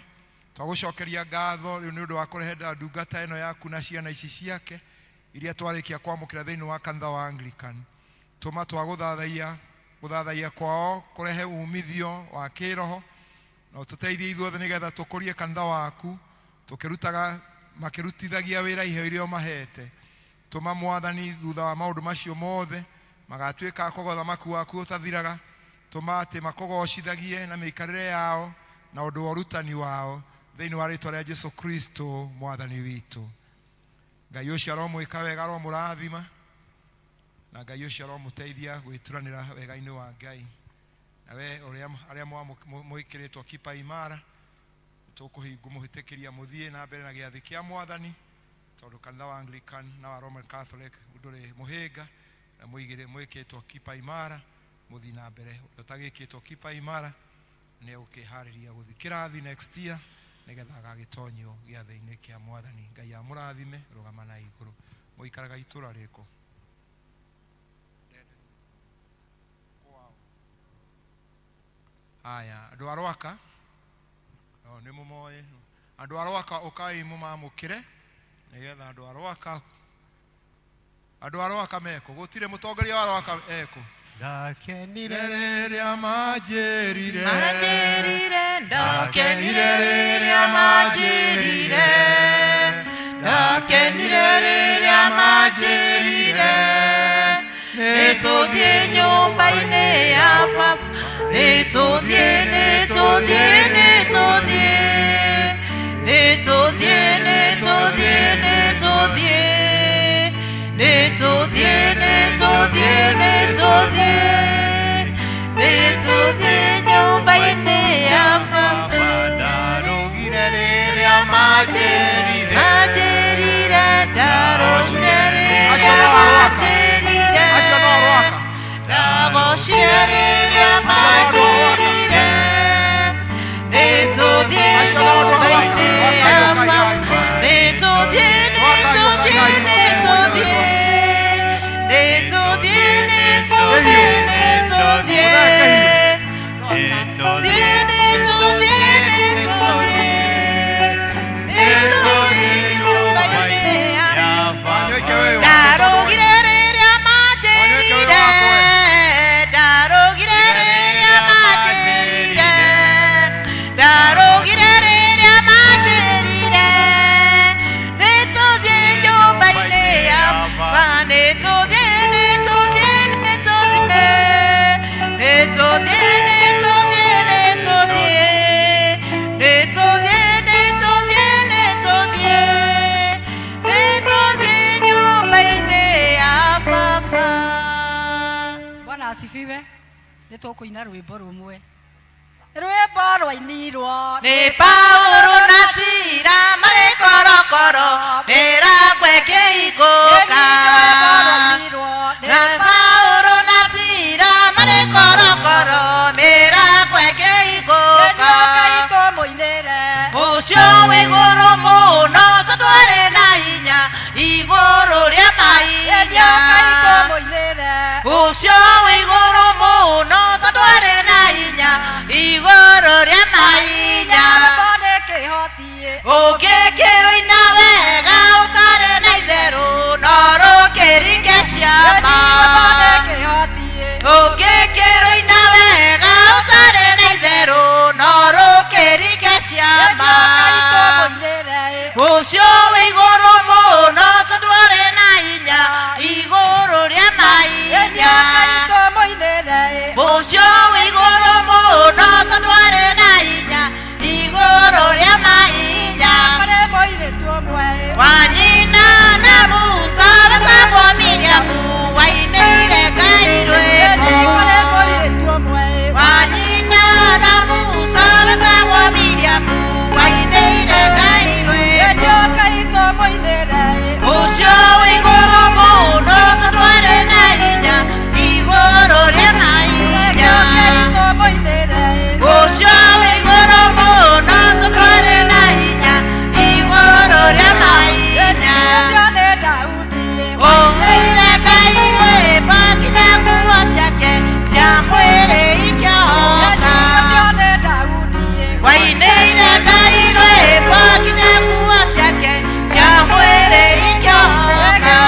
twagũcokeria ngatho rĩu nĩ ũndũ wa kũrehe ndungata ĩno yaku na ciana ici ciake iria twarĩkia kwamũkĩra thĩinĩ wa kanitha wa Anglican. Tũma twagũthathaiya, gũthathaiya kwao kũrehe umithio wa kĩroho, na ũtũteithie ithuothe nĩgetha tũkũrie kanitha waku, tũkĩrutaga makĩrutithagia wĩra iheo iria ũmahete. Tũma Mwathani, thutha wa maũndũ macio mothe magatuĩka a kũgwa ũthamaki waku ũtathiraga. Tũma atĩ makũgocithagie na mĩikarĩre yao na ũndũ wa ũrutani wao, thĩinĩ wa rĩtwa rĩa Jesu Kristo Mwathani witũ. Ngai ũcio aromwĩka wega, aromũrathima. Na Ngai ũcio aromũteithia gwĩturanĩra wega-inĩ wa Ngai. Nawe ũrĩa arĩa mwĩkĩrĩtwo kipa imara tũkũhingũ mũhĩtĩkĩria mũthiĩ na mbere na gĩathĩ kĩa Mwathani, tondũ kanitha wa Anglican na wa Roman Catholic ndũrĩ mũhĩnga, na mũigĩre mwĩkĩtwo kipa imara mũthiĩ na mbere. Ũrĩa ũtagĩkĩtwo kipa imara nĩ egũkĩharĩria gũthiĩ kĩrathi next year nĩgetha agagĩtonyio gĩathĩ-inĩ kĩa Mwathani. Ngai amũrathime. Rũgama na igũrũ. Mũikaraga itũra rĩkũ? Kwao. Haya, andũ a Rwaka no nĩ mũmoĩ. Andũ a Rwaka, ũkai mũmamũkĩre nĩgetha andũ a Rwaka, andũ a Rwaka mekũ? Gũtirĩ mũtongoria wa Rwaka ekũ? Ndakenire rĩrĩa manjĩrire. Manjĩrire. Ndakenire rĩrĩa manjĩrire. Ndakenire rĩrĩa manjĩrire nĩtũthiĩ nyũmba-inĩ ya baba, nĩtũthiĩ, nĩtũthiĩ, nĩtũthiĩ, nĩtũthiĩ, nĩtũthiĩ, nĩtũthiĩ, nĩtũthiĩ, nĩtũthiĩ, nĩtũthiĩ, nĩtũthiĩ nyũmba-inĩ ya baba. Ndarũgire rĩrĩa manjĩrire. Manjĩrire, ndarũgire Acio rĩrĩa no a Rwaka. manjĩrire. Acio no a Rwaka. Ndagocire rĩrĩa manjĩrire nĩtũthiĩ Acio no andũ a Rwaka. nyũmba-inĩ Rwaka, ya ũkai, baba, ũkai. nĩtũthiĩ, Rwaka, nĩtũthiĩ, ũkai, nĩtũthiĩ, nĩtũthiĩ, nĩtũthiĩ, nĩtũthiĩ, nĩtũthiĩ, nĩtũthiĩ, nĩtũthiĩ, nĩtũthiĩ nyũmba-inĩ ya Wanyoike wewe. Ndarũgire rĩrĩa manjĩrire, ndarũgire rĩrĩa manjĩrire, ndarũgire rĩrĩa manjĩrire nĩtũthiĩ nyũmba-inĩ ya baba, nĩtũthiĩ, nĩtũthiĩ, nĩtũthiĩ, nĩtũthiĩ, nĩtũthiĩ, nĩtũthiĩ, nĩtũthiĩ, nĩtũthiĩ, nĩtũthiĩ, nĩtũthiĩ nyũmba-inĩ ya baba. Bwana asifiwe. Nĩ tũkũina rwĩmbo rũmwe, rwĩmbo rwainirwo nĩ Paulo na Sila marĩ korokoro mĩrango ĩkĩhingũka. Na Paulo na Sila marĩ korokoro mĩrango ĩkĩhingũka. Tũmũinĩre. Ũcio wĩ igũrũ mũno tũtware na hinya igũrũ rĩa mahinya. Tũmũinĩre. Ũcio wĩ igũrũ mũno tũtware na hinya igũrũ rĩa mahinya. Nĩ kĩhoti. Ũngĩkĩrũina wega ũtarĩ na itherũ no rũkĩringe ciama. Kĩhoti. Ũngĩkĩrũina wega ũtarĩ na itherũ no rũkĩringe ciama. Tũmũinĩre. Ũcio wĩ igũrũ mũno tũtware na hinya igũrũ rĩa mahinya. Tũmũinĩre. Ũcio wĩ igũrũ mũno tũtware na hinya igũrũ rĩa mahinya. Kũrĩ mũirĩtu ũmwe. Wanyina na Musa wetagwo Miriamu wainĩire Ngai rwĩmbo. Kũrĩ mũirĩtu ũmwe. Wanyina na Musa wetagwo Miriamu wainĩire Ngai rwĩmbo. Ngai tũmũinĩre. Ũcio wĩ igũrũ mũno tũtware na hinya igũrũ rĩa mahinya. Tũmũinĩre. Ũcio wĩ igũrũ mũno tũtware na hinya igũrũ rĩa mahinya. Nĩ Daudi. Ũhũire Ngai rwĩmbo nginya nguo ciake cia mwĩrĩ ikĩohoka. Nĩ Daudi. Wainĩire Ngai rwĩmbo nginya nguo ciake cia mwĩrĩ ikĩohoka.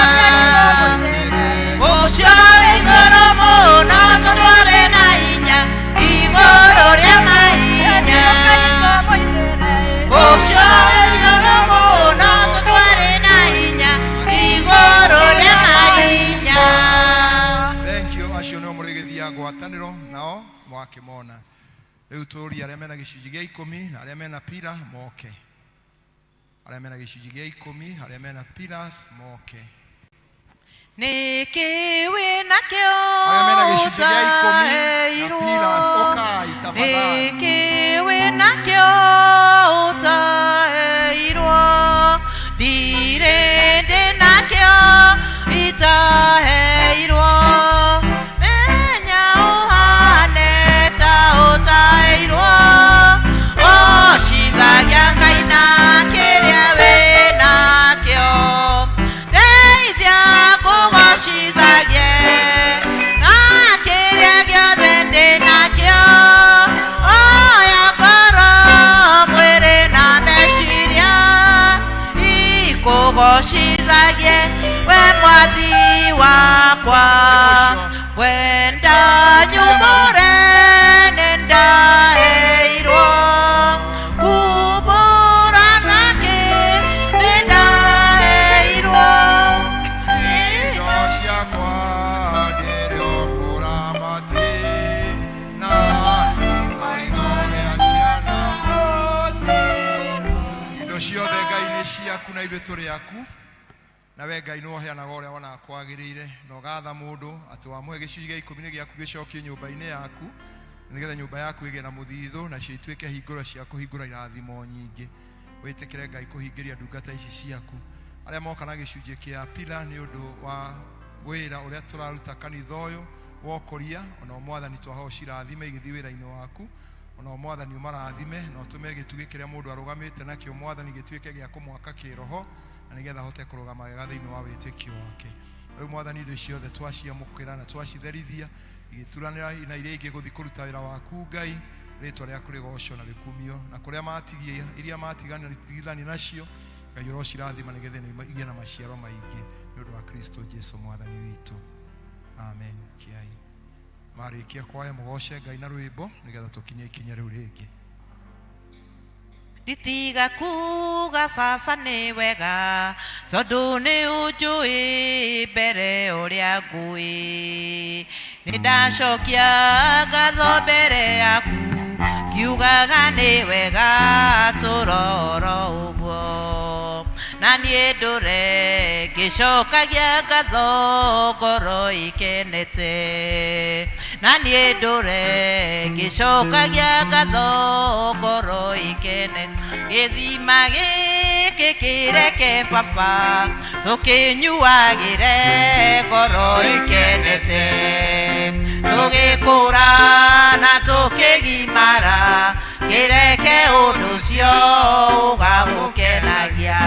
Ũcio wĩ igũrũ mũno tũtware na hinya igũrũ rĩa mahinya. Ũcio wĩ igũrũ mũno tũtware na hinya igũrũ rĩa mahinya. Thank you. Acio nĩo mũrĩgĩthia ngwatanĩro nao mwakĩmona. Rĩu tũrie arĩa mena gĩcunjĩ gĩa 10 na arĩa mena pila moke. Arĩa mena gĩcunjĩ gĩa 10, arĩa mena pillars moke. Nĩkĩ wĩnakĩo Arĩa mena gĩcunjĩ gĩa ikũmi na ũtaheirwo? pillars, ũkai tafadhali. Nĩkĩ wĩnakĩo ũtaheirwo? Ndirĩ ndĩnakĩo itaheirwo. Menya ũhane ta ũtaheirwo. Gocithagia Ngai na kĩrĩa wĩnakĩo. Ndeithia ngũgocithagie na kĩrĩa gĩothe ndĩnakĩo. Oya ngoro, mwĩrĩ na meciria ikũgocithagie we mwathi wakwa. Wenda nyumbũre nĩndaheirwo, kumbũra nakĩ nĩndaheirwo. Indo ciakwa ndĩrĩ o mũramati na marigũ rĩa ciana. Indo ciothe Ngai nĩ ciaku na ithuĩ tũrĩ aku, na we Ngai nĩwe ũheanaga ũrĩa wonaga kwagĩrĩire, na ũgatha mũndũ atĩ wamũhe gĩcunjĩ gĩa ikũmi nĩ gĩaku gĩcokie nyũmba-inĩ yaku, nĩgetha nyũmba yaku ĩgĩe na mũthithũ, nacio ituĩke hingũro cia kũhingũra irathimo nyingĩ. Wĩtĩkĩre Ngai kũhingĩria ndungata ici ciaku arĩa moka na gĩcunjĩ kĩa pila nĩ ũndũ wa wĩra ũrĩa tũraruta kanitha ũyũ wa ũkũria. Ona mwathani twahoya ũcirathime igĩthiĩ wĩra-inĩ waku, ona mwathani ũmarathime na ũtũme gĩtugĩ kĩrĩa mũndũ arũgamĩte nakĩo mwathani gĩtuĩke gĩa kũmwaka kĩroho, na nĩgetha ahote kũrũgama wega thĩinĩ wa wĩtĩkio wake. Rĩu mwathani indo ciothe twaciamũkĩra na twacitherithia igĩturanĩra na iria ingĩ gũthiĩ kũruta wĩra waku Ngai, rĩtwa rĩaku rĩgocwo na rĩkumio, na kũrĩa matigia iria matigithania nacio Ngai ũrocirathima nĩgetha igĩe na maciaro maingĩ nĩ ũndũ wa Kristo Jesu mwathani witũ. Amen. Kiai marĩkia kwaya mũgoce Ngai na rwĩmbo nĩgetha tũkinye ikinya rĩu rĩngĩ. Nditiga kuga baba nĩ wega tondũ nĩ ũnjũĩ mbere ũrĩa ngũĩ. Nĩ ndacokia ngatho mbere yaku ngiugaga nĩ wega tũroro ũguo. Na niĩ ndũre ngĩcokagia ngatho ngoro ikenete. Na niĩ ndũre ngĩcokagia ngatho ngoro ikenete. Gĩthima gĩkĩ kĩreke baba tũkĩnyuagĩre ngoro ikenete. Tũgĩkũra na tũkĩgimara kĩreke ũndũ ũcio ũgagũkenagia.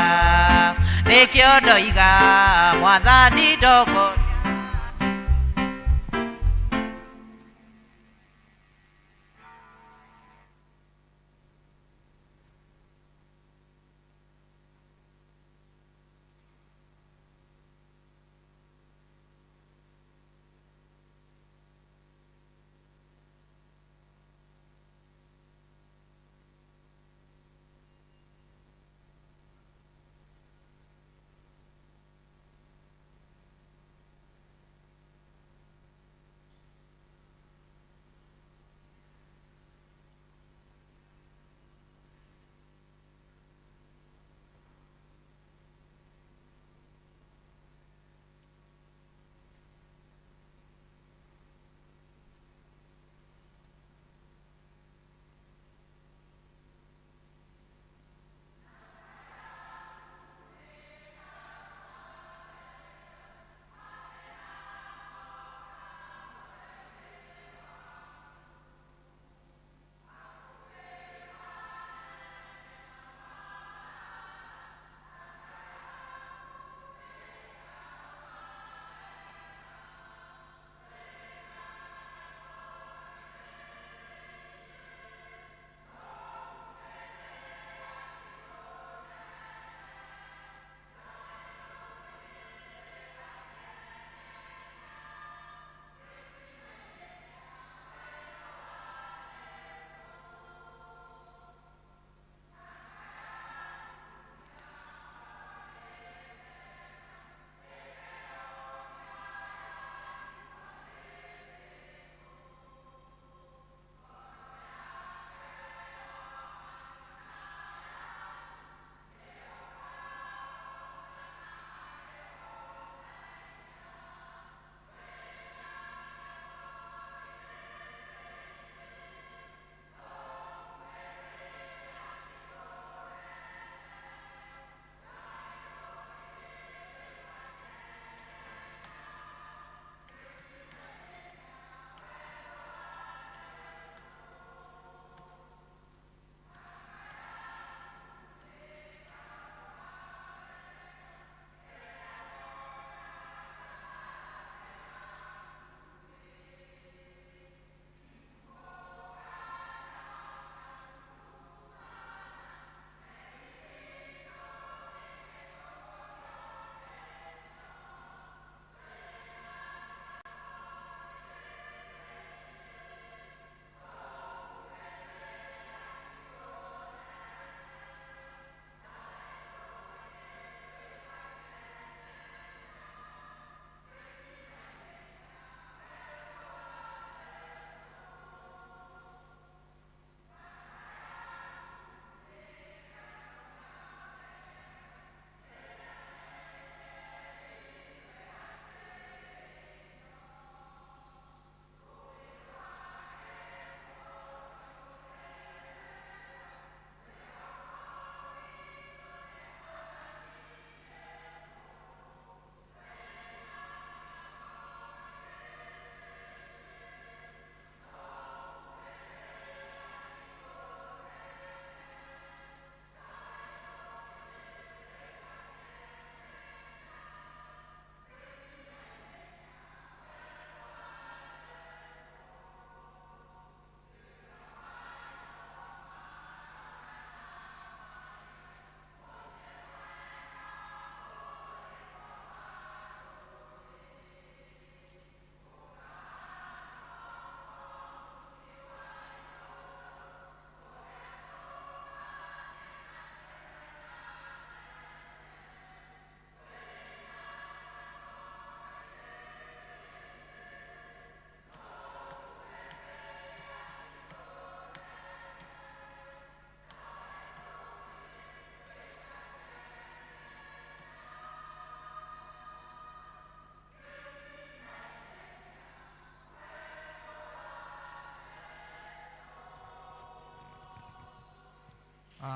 Nĩkĩo ndoiga mwathani ndongoria.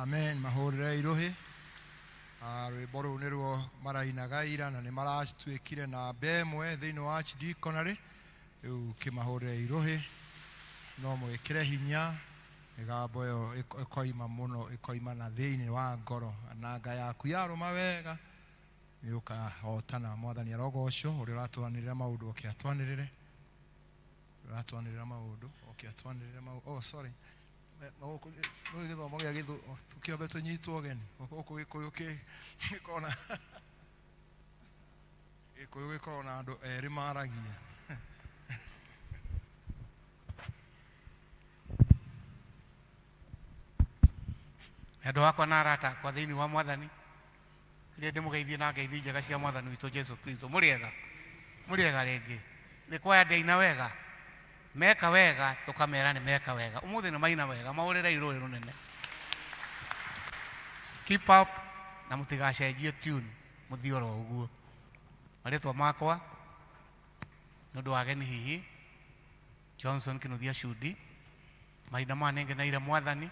Amen. Mahũrĩre irũhĩ. Rwĩmbo rũu nĩruo marainaga ira na nĩ maratuĩkire namba ĩmwe thĩinĩ wa archdeaconry. Rĩu kĩmahũrĩre irũhĩ, no mwĩkĩre hinya mĩgambo ĩyo ĩkoima mũno, ĩkoima na thĩinĩ wa ngoro, na nga yaku yarũma wega nĩ ũkahotana. Mwathani arogocwo, ũrĩa ũratwanĩrĩra maũndũ oke atwanĩrĩre, ũratwanĩrĩra maũndũ oke atwanĩrĩre maũndũ. Oh, sorry. Gũkũ gĩthomo gĩa tũkĩambe tũnyitwo ũgeni gũkũ gĩkũyũ gĩkoragwo na gĩkũyũ gĩkoragwo na andũ erĩ maragia. Andũ akwa na arata akwa thĩinĩ wa mwathani, rĩrĩa ndĩmũgeithie na ngeithi njega cia mwathani witũ Jesu Kristo. Mũrĩega, mũrĩega rĩngĩ. Nĩ kwaya ndĩina wega, meka wega tũkamera nĩ meka wega. Ũmũthĩ nĩ maina wega, mahũrĩre irũĩ rũnene. Keep up na mũtigacenjie tune, mũthiĩ oro ũguo. Marĩtwa makwa nĩ ũndũ wa ageni hihi, Johnson Kinuthia Cudi. Mahinda maya nĩngeneire mwathani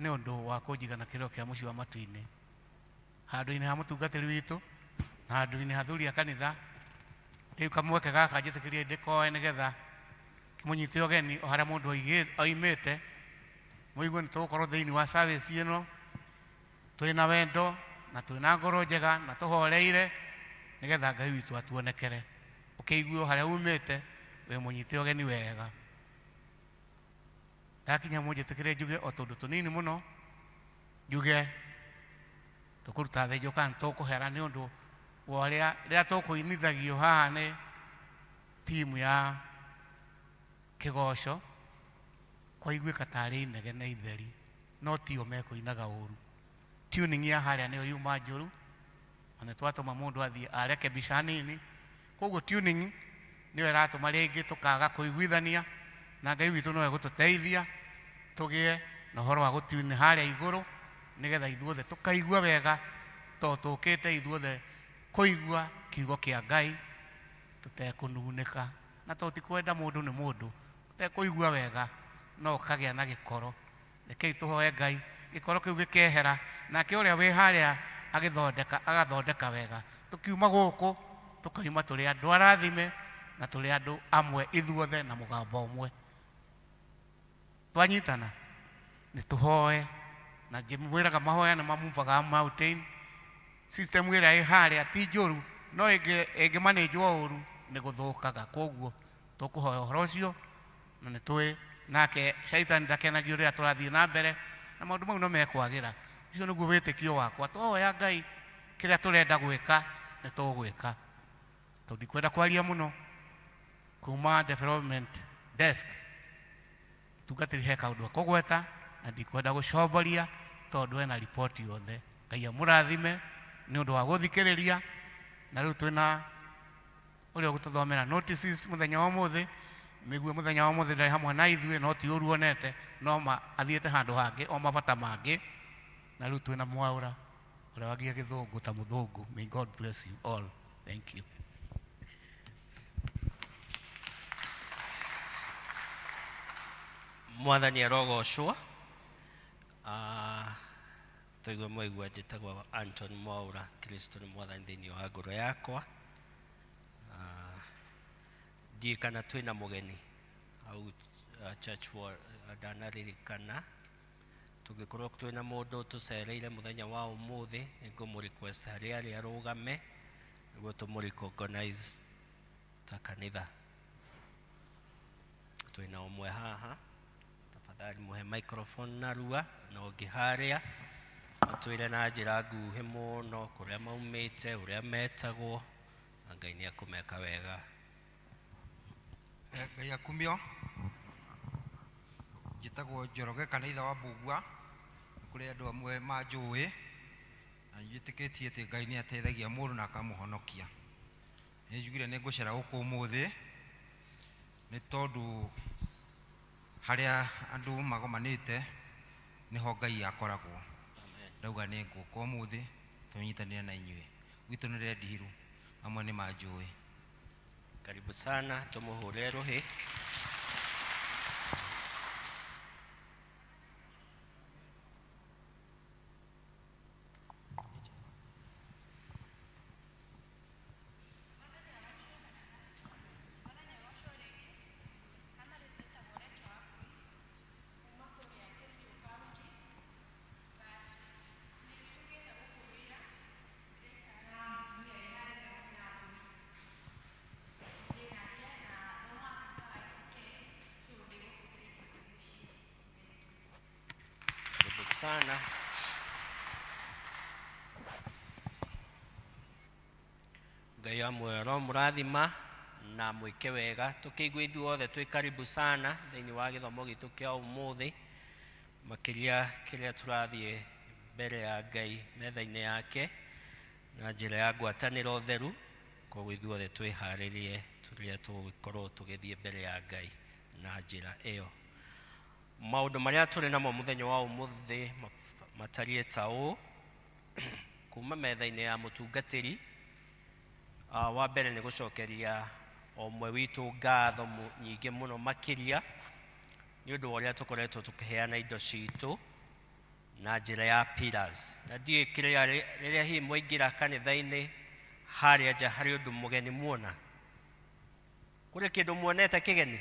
nĩ ũndũ wa kũnjiga na kĩrĩro kĩa mũciĩ wa matu-inĩ, handũ-inĩ ha mũtungatĩri witũ na handũ-inĩ ha thuri a kanitha. Rĩu kamweke gaka njĩtĩkĩrie ndĩkoe nĩgetha kĩmũnyite ũgeni o harĩa mũndũ oimĩte, mũigue nĩ tũgũkorwo thĩinĩ wa service ĩno twĩna wendo na twĩna ngoro njega na tũhoreire nĩgetha Ngai witũ atuonekere. Ũkĩigue o harĩa umĩte wĩ mũnyite ũgeni wega. Ndakinya mũnjĩtĩkĩre njuge o tũndũ tũnini mũno, njuge tũkũruta thĩnjo kana tũkũhera nĩ ũndũ wa ũrĩa rĩrĩa tũkũinithagio haha nĩ timu ya kĩgoco, kwaiguĩka tarĩ inegene itheri, no tio mekũinaga ũru. Tuning ya harĩa nĩyo yuma njũru, na nĩ twatũma mũndũ athiĩ arekebisha hanini. Koguo tuning nĩyo ĩratũma rĩngĩ tũkaga kũiguithania, na Ngai witũ no egũtũteithia tũgĩe na ũhoro wa gũtune harĩa igũrũ, nĩgetha ithuothe tũkaigua wega, tondũ tũkĩte ithuothe kũigua kiugo kĩa Ngai tũtekũnunĩka, na tondũ ti kwenda mũndũ nĩ mũndũ ũtekũigua wega no ũkagĩa na gĩkoro. Rekei tũhoe Ngai gĩkoro kĩu gĩkehera, nake ũrĩa wĩ harĩa agĩthondeka agathondeka wega. Tũkiuma gũkũ tũkauma tũrĩ andũ arathime na tũrĩ andũ amwe ithuothe na mũgambo ũmwe. Twanyitana nĩ tũhoe, na njĩmwĩraga mahoya nĩ mamuvaga mountain. System ĩrĩa ĩ harĩa ti njũru, no ĩngĩmanĩnjwo ũru nĩ gũthũkaga. Koguo tũkũhoya ũhoro ũcio, na nĩ tũĩ nake shaitani ndakenagio rĩrĩa tũrathiĩ na mbere, na maũndũ mau no mekwagĩra. Ũcio nĩguo wĩtĩkio wakwa. Twahoya Ngai kĩrĩa tũrenda gwĩka nĩ tũgwĩka. Tondũ ndikwenda kwaria mũno, kuma development desk tungatĩri he kaũndũ akũgweta, na ndikwenda gũcomboria tondũ ena riboti yothe. Ngai amũrathime nĩ ũndũ wa gũthikĩrĩria. Na rĩu twĩna ũrĩa ũgũtũthomera notices mũthenya wa ũmũthĩ. Mĩgue mũthenya wa ũmũthĩ ndarĩ hamwe na ithuĩ, no ti ũru onete, no athiĩte handũ hangĩ o mabata mangĩ. Na rĩu twĩna Mwaũra ũrĩa wagia gĩthũngũ ta mũthũngũ. May God bless you all. Thank you. Mwathani arogocwo. Tũigue mwaigua njĩtagwo Anton Mwaũra. Kristo nĩ mwathani thĩinĩ wa ngoro yakwa. Ndiũĩ kana twĩna mũgeni hau church ndanaririkana. Tũngĩkorwo twĩna mũndũ tũcereire mũthenya wa ũmũthĩ, nĩngũmũ request harĩa arĩ arũgame nĩguo tũmũ recognize ta kanitha. Twĩna ũmwe haha, tafadhali mũhe microphone narua, na ũngĩ harĩa matwĩre na njĩra nguhĩ mũno kũrĩa maumĩte, ũrĩa metagwo, na Ngai nĩ ekũmeka wega. Ngai akumio. Njĩtagwo Njoroge kana ithe wa Mbugua. Kũrĩ andũ amwe manjũĩ, na njĩtĩkĩtie atĩ Ngai nĩ ateithagia mũndũ na akamũhonokia. Nĩ njugire nĩ ngũcera gũkũ ũmũthĩ nĩ tondũ harĩa andũ magomanĩte nĩho Ngai akoragwo. Ndauga nĩ ngũka ũmũthĩ tũnyitanĩre na inyuĩ. Gwitũ nĩ Red Hill, amwe nĩ manjũĩ. Karibu sana, tũmũhũre rũhĩ. sana. Ngai wa muoyo aromũrathima na mwĩke wega. Tũkĩigua ithuothe twĩ karibu sana thĩinĩ wa gĩthomo gitũ kĩa ũmũthĩ, makĩria kĩrĩa tũrathiĩ mbere ya Ngai metha-inĩ yake na njĩra ya ngwatanĩro theru. Koguo ithuothe twĩharĩrie tũrĩa tũgũkorwo tũgĩthiĩ mbere ya Ngai na njĩra ĩyo. Maũndũ marĩa tũrĩ namo mũthenya wa ũmũthĩ matariĩ ta ũũ: kuma metha-inĩ ya mũtungatĩri, wa mbere nĩ gũcokeria o ũmwe witũ ngatho nyingĩ mũno makĩria nĩ ũndũ wa ũrĩa tũkoretwo tũkĩheana indo citũ na njĩra ya pillars. Na ndiũĩ kĩrĩa rĩrĩa hihi mwaingĩra kanitha-inĩ harĩa nja harĩ ũndũ mũgeni muona, kũrĩ kĩndũ muonete kĩgeni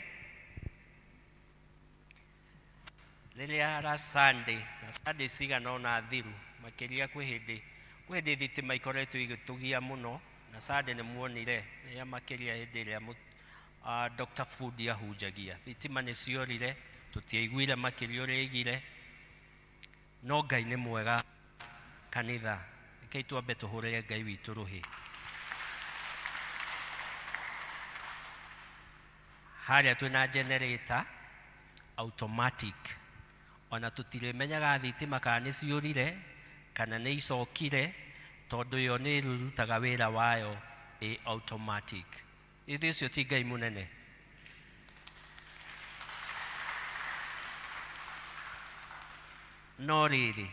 rĩrĩa ra Sunday na Sunday cigana ũna thiru, makĩria kwĩ hĩndĩ thitima ikoretwo igĩtũgia mũno, na Sunday nĩ muonire rĩrĩa makĩria hĩndĩ ĩrĩa Dr. Fundi ahunjagia thitima nĩ ciorire, tũtiaiguire makĩria ũrĩa aigire, no Ngai nĩ mwega. Kanitha, rekei twambe tũhũrĩre Ngai witũ rũhĩ. Harĩa twĩna generator automatic, ona tũtirĩmenyaga thitima kana nĩ ciũrire kana nĩ icokire, tondũ yo nĩ ĩrutaga wĩra wayo ĩ automatic. Ithuĩ ũcio ti Ngai mũnene? No rĩrĩ,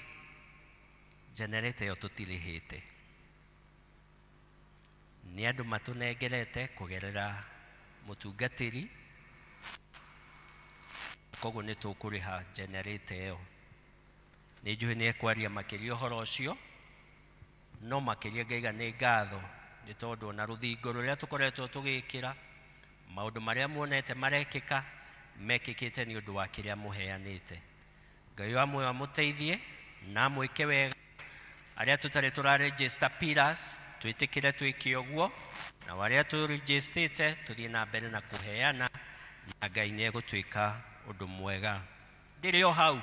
generator ĩyo tũtirĩhĩte, nĩ andũ matũnengerete kũgerera mũtungatĩri, koguo nĩ tũkũrĩha generator ĩyo. Nĩ njũĩ nĩ ekwaria makĩria ũhoro ũcio, no makĩria ngaiga nĩ ngatho nĩ tondũ ona rũthingo rũrĩa tũkoretwo tũgĩkĩra, maũndũ marĩa muonete marekĩka mekĩkĩte nĩ ũndũ wa kĩrĩa mũheanĩte. Ngai wa muoyo amũteithie na amwĩke wega. Arĩa tũtarĩ tũraregister pillars twĩtĩkĩre twĩke ũguo, na arĩa tũregistĩte tũthiĩ na mbere na kũheana, na Ngai nĩ egũtuĩka ũndũ mwega. Ndĩrĩ o hau,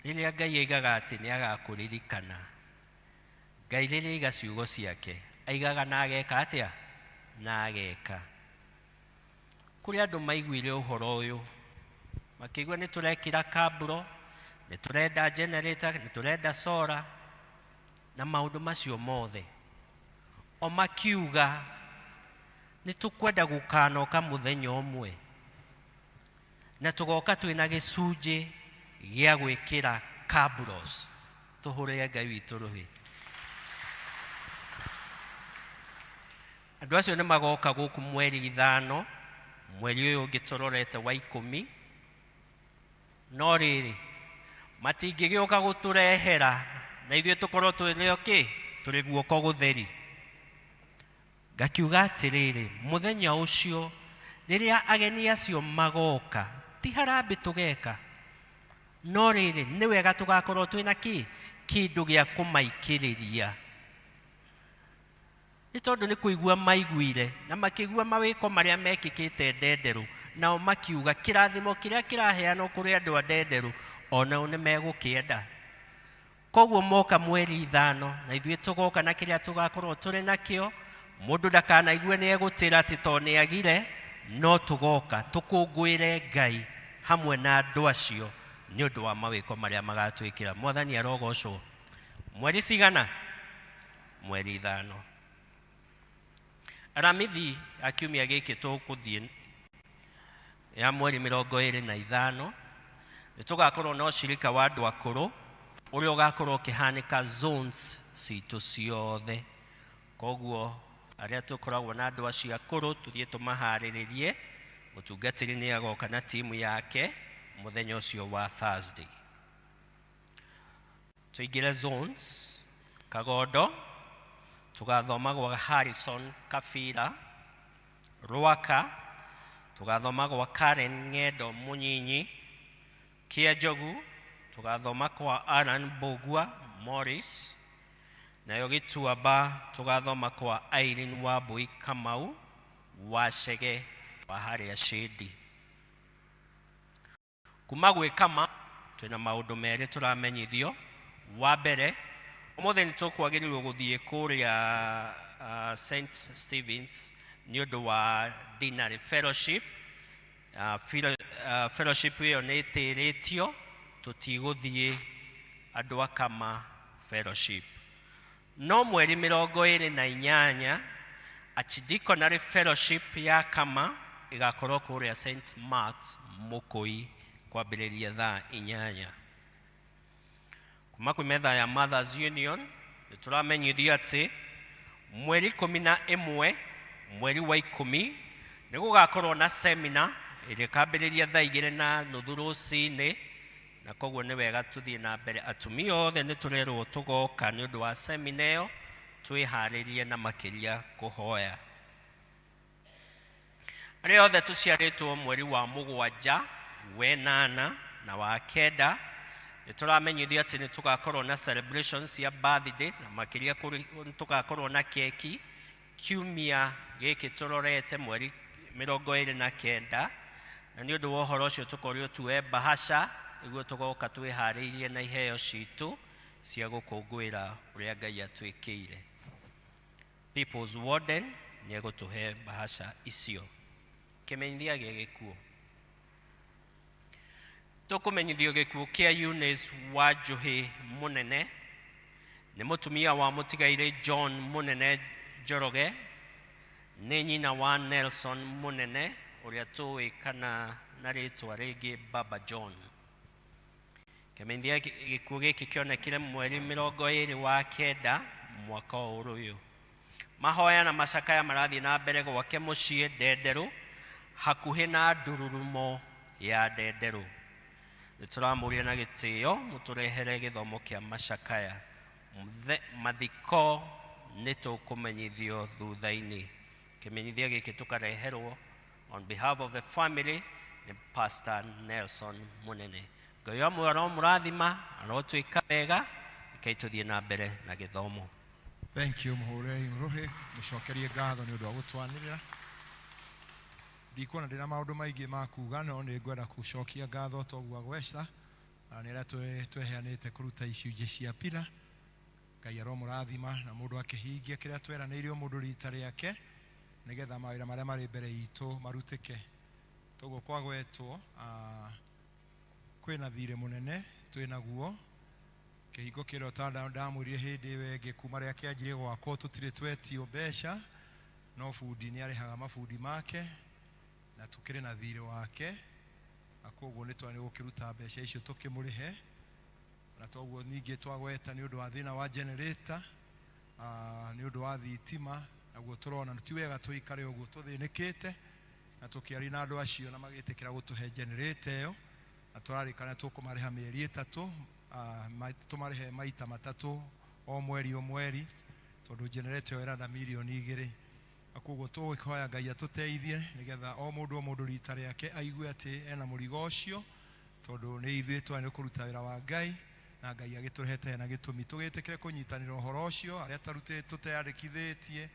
rĩrĩa Ngai aigaga atĩ nĩ agakũririkana, Ngai rĩrĩa aiga ciugo ciake aigaga na ageka atĩa? Na ageka. Kũrĩ andũ maiguire ũhoro ũyũ makĩigua nĩ tũrekĩra kaburo, nĩ tũrenda generator, nĩ tũrenda solar na maũndũ macio mothe, o makiuga nĩ tũkwenda gũkanoka mũthenya ũmwe na tũgoka twĩna gĩcunjĩ gĩa gwĩkĩra kabros. Tũhũrĩre Ngai witũ rũhĩ. Andũ acio nĩ magoka gũkũ mweri 5, mweri ũyũ ũngĩ tũrorete wa 10. No rĩrĩ, matingĩgĩũka gũtũrehera na ithuĩ tũkorwo tũrĩ okĩ, tũrĩ guoko gũtheri. Ngakiuga atĩrĩrĩ, mũthenya ũcio rĩrĩa ageni acio magoka, ti harambĩ tũgeka, no rĩrĩ, nĩ wega tũgakorwo twĩna kĩ kĩndũ gĩa kũmaikĩrĩria, nĩ tondũ nĩ kũigua maiguire na makĩigua mawĩko marĩa mekĩkĩte Ndenderũ, nao makiuga kĩrathimo kĩrĩa kĩraheanwo kũrĩ andũ a Ndenderũ onao nĩ megũkĩenda. Koguo moka mweri 5 na ithuĩ tũgoka na kĩrĩa tũgakorwo tũrĩ nakĩo. Mũndũ ndakanaigue nĩ egũtĩra atĩ tondũ nĩ agire, no tũgoka tũkũngũĩre Ngai hamwe na andũ acio nĩ ũndũ wa mawĩko marĩa magatwĩkĩra. Mwathani arogocwo. Mweri cigana? Mweri 5. Aramithi ya kiumia gĩkĩ tũkũthiĩ ya mweri 25 nĩ tũgakorwo na ũcirika wa andũ akũrũ ũrĩa ũgakorwo ũkĩhanĩka zones citũ ciothe. Koguo arĩa tũkoragwo na andũ acio akũrũ tũthiĩ tũmaharĩrĩrie. Mũtungatĩri nĩ agoka na timu yake mũthenya ũcio wa Thursday. Tũingĩre zones. Kagondo tũgathoma gwa Harrison Kabira, Rwaka tũgathoma gwa Karen Ng'endo Mũnyinyi, Kĩanjogu tũgathoma kwa Alan Mbũgua Morris, nayo Gĩtuamba tũgathoma kwa Irene Wambui Kamau wa Chege wa harĩa Shedi. Kuma gwĩ Kama twĩna maũndũ merĩ tũramenyithio. Wa mbere, ũmũthĩ nĩ tũkwagĩrĩirwo gũthiĩ kũrĩa St Stevens nĩ ũndũ wa dinner fellowship. Fellowship ĩyo nĩ ĩtĩrĩtio, tũtigũthiĩ andũ a Kama fellowship. No mweri 28 Archdeaconry fellowship ya Kama ĩgakorwo kũrĩa St Mark's Mũkũi kwambĩrĩria thaa 8. Kuma kwĩ metha ya Mothers Union nĩ tũramenyithio atĩ mweri 11 mweri wa 10 nĩ gũgakorwo na seminar ĩrĩa ĩkambĩrĩria thaa 2:30 rũcinĩ, na koguo nĩ wega tũthiĩ na mbere. Atumia othe nĩ tũrerwo tũgoka nĩ ũndũ wa semina ĩyo, twĩharĩrie na makĩria kũhoya. Arĩa othe tũciarĩtwo mweri wa 7, 8 na wa 9 nĩ tũramenyithio atĩ nĩ tũgakorwo na celebrations cia birthday, na makĩria nĩ tũgakorwo na keki kiumia gĩkĩ tũrorete mweri 29, na nĩ ũndũ wa ũhoro ũcio tũkorio tuoe bahasha nĩguo tũgoka twĩharĩirie na iheo citũ cia gũkũngũĩra ũrĩa Ngai atwĩkĩire. People's Warden nĩ egũtũhe bahasha icio. Kĩmenyithia gĩa gĩkuũ. Tũkũmenyithio gĩkuũ kĩa Eunice Wanjuhi Mũnene, nĩ mũtumia wa mũtigairĩ John Mũnene Njoroge, nĩ nyina wa Nelson Mũnene ũrĩa tũĩ kana na rĩtwa rĩngĩ Baba John. Kĩmenyithia gĩkuũ gĩkĩ kĩonekire mweri 29 mwaka ũyũ. Mahoya na macakaya marathiĩ na mbere gwake mũciĩ Ndenderũ, hakuhĩ na ndururumo ya Ndenderũ. Nĩ tũramũria na gĩtĩo mũtũrehere gĩthomo kĩa macakaya. Mathiko nĩ tũkũmenyithio thutha-inĩ. Kĩmenyithia gĩkĩ tũkareherwo on behalf of the family nĩ Pastor Nelson Mũnene. Ngai wa muoyo aromũrathima, arotwĩka wega, rekei tũthiĩ na mbere na gĩthomo. Thank you, mũhũrei rũhĩ, mũcokerie ngatho nĩ ũndũ wa gũtwanĩrĩra. Ndikuona ndĩna maũndũ maingĩ ma kuga, no nĩ ngwenda gũcokia ngatho toguo agweca, na nĩ arĩa tweheanĩte kũruta icunjĩ cia pila. Ngai aromũrathima na mũndũ akĩhingia kĩrĩa tweranĩire o mũndũ rita rĩake, nĩgetha mawĩra marĩa marĩ mbere itũ marutĩke. Toguo kwagwetwo, kwĩna thirĩ mũnene twĩnaguo. Kĩhingo kĩrĩa ta ndamwĩrire hĩndĩ ĩyo ĩngĩ kuma rĩrĩa kĩanjirie gwakwo tũtirĩ twetio mbeca, no bundi nĩ arĩhaga mabundi make na tũkĩrĩ na thirĩ wake, na koguo nĩ twarĩ gũkĩruta mbeca icio tũkĩmũrĩhe. Na toguo ningĩ twagweta nĩ ũndũ wa thĩna wa generator, nĩ ũndũ wa thitima, naguo tũrona ti wega tũikare ũguo tũthĩnĩkĩte, na tũkĩaria na andũ acio na magĩtĩkĩra gũtũhe generator ĩyo, na tũrarĩkana tũkũmarĩha mĩeri 3, tũmarĩhe maita 3 o mweri o mweri, tondũ generator ĩyo ĩrenda mirioni 2. Na koguo tũgũkĩhoya Ngai atũteithie nĩgetha o mũndũ o mũndũ rita rĩake aigue atĩ ena mũrigo ũcio, tondũ nĩ ithuĩ twarĩ kũruta wĩra wa Ngai, na Ngai agĩtũrehete na gĩtũmi tũgĩtĩkĩre kũnyitanĩra ũhoro ũcio. Arĩa tarutĩte tũteyandĩkithĩtie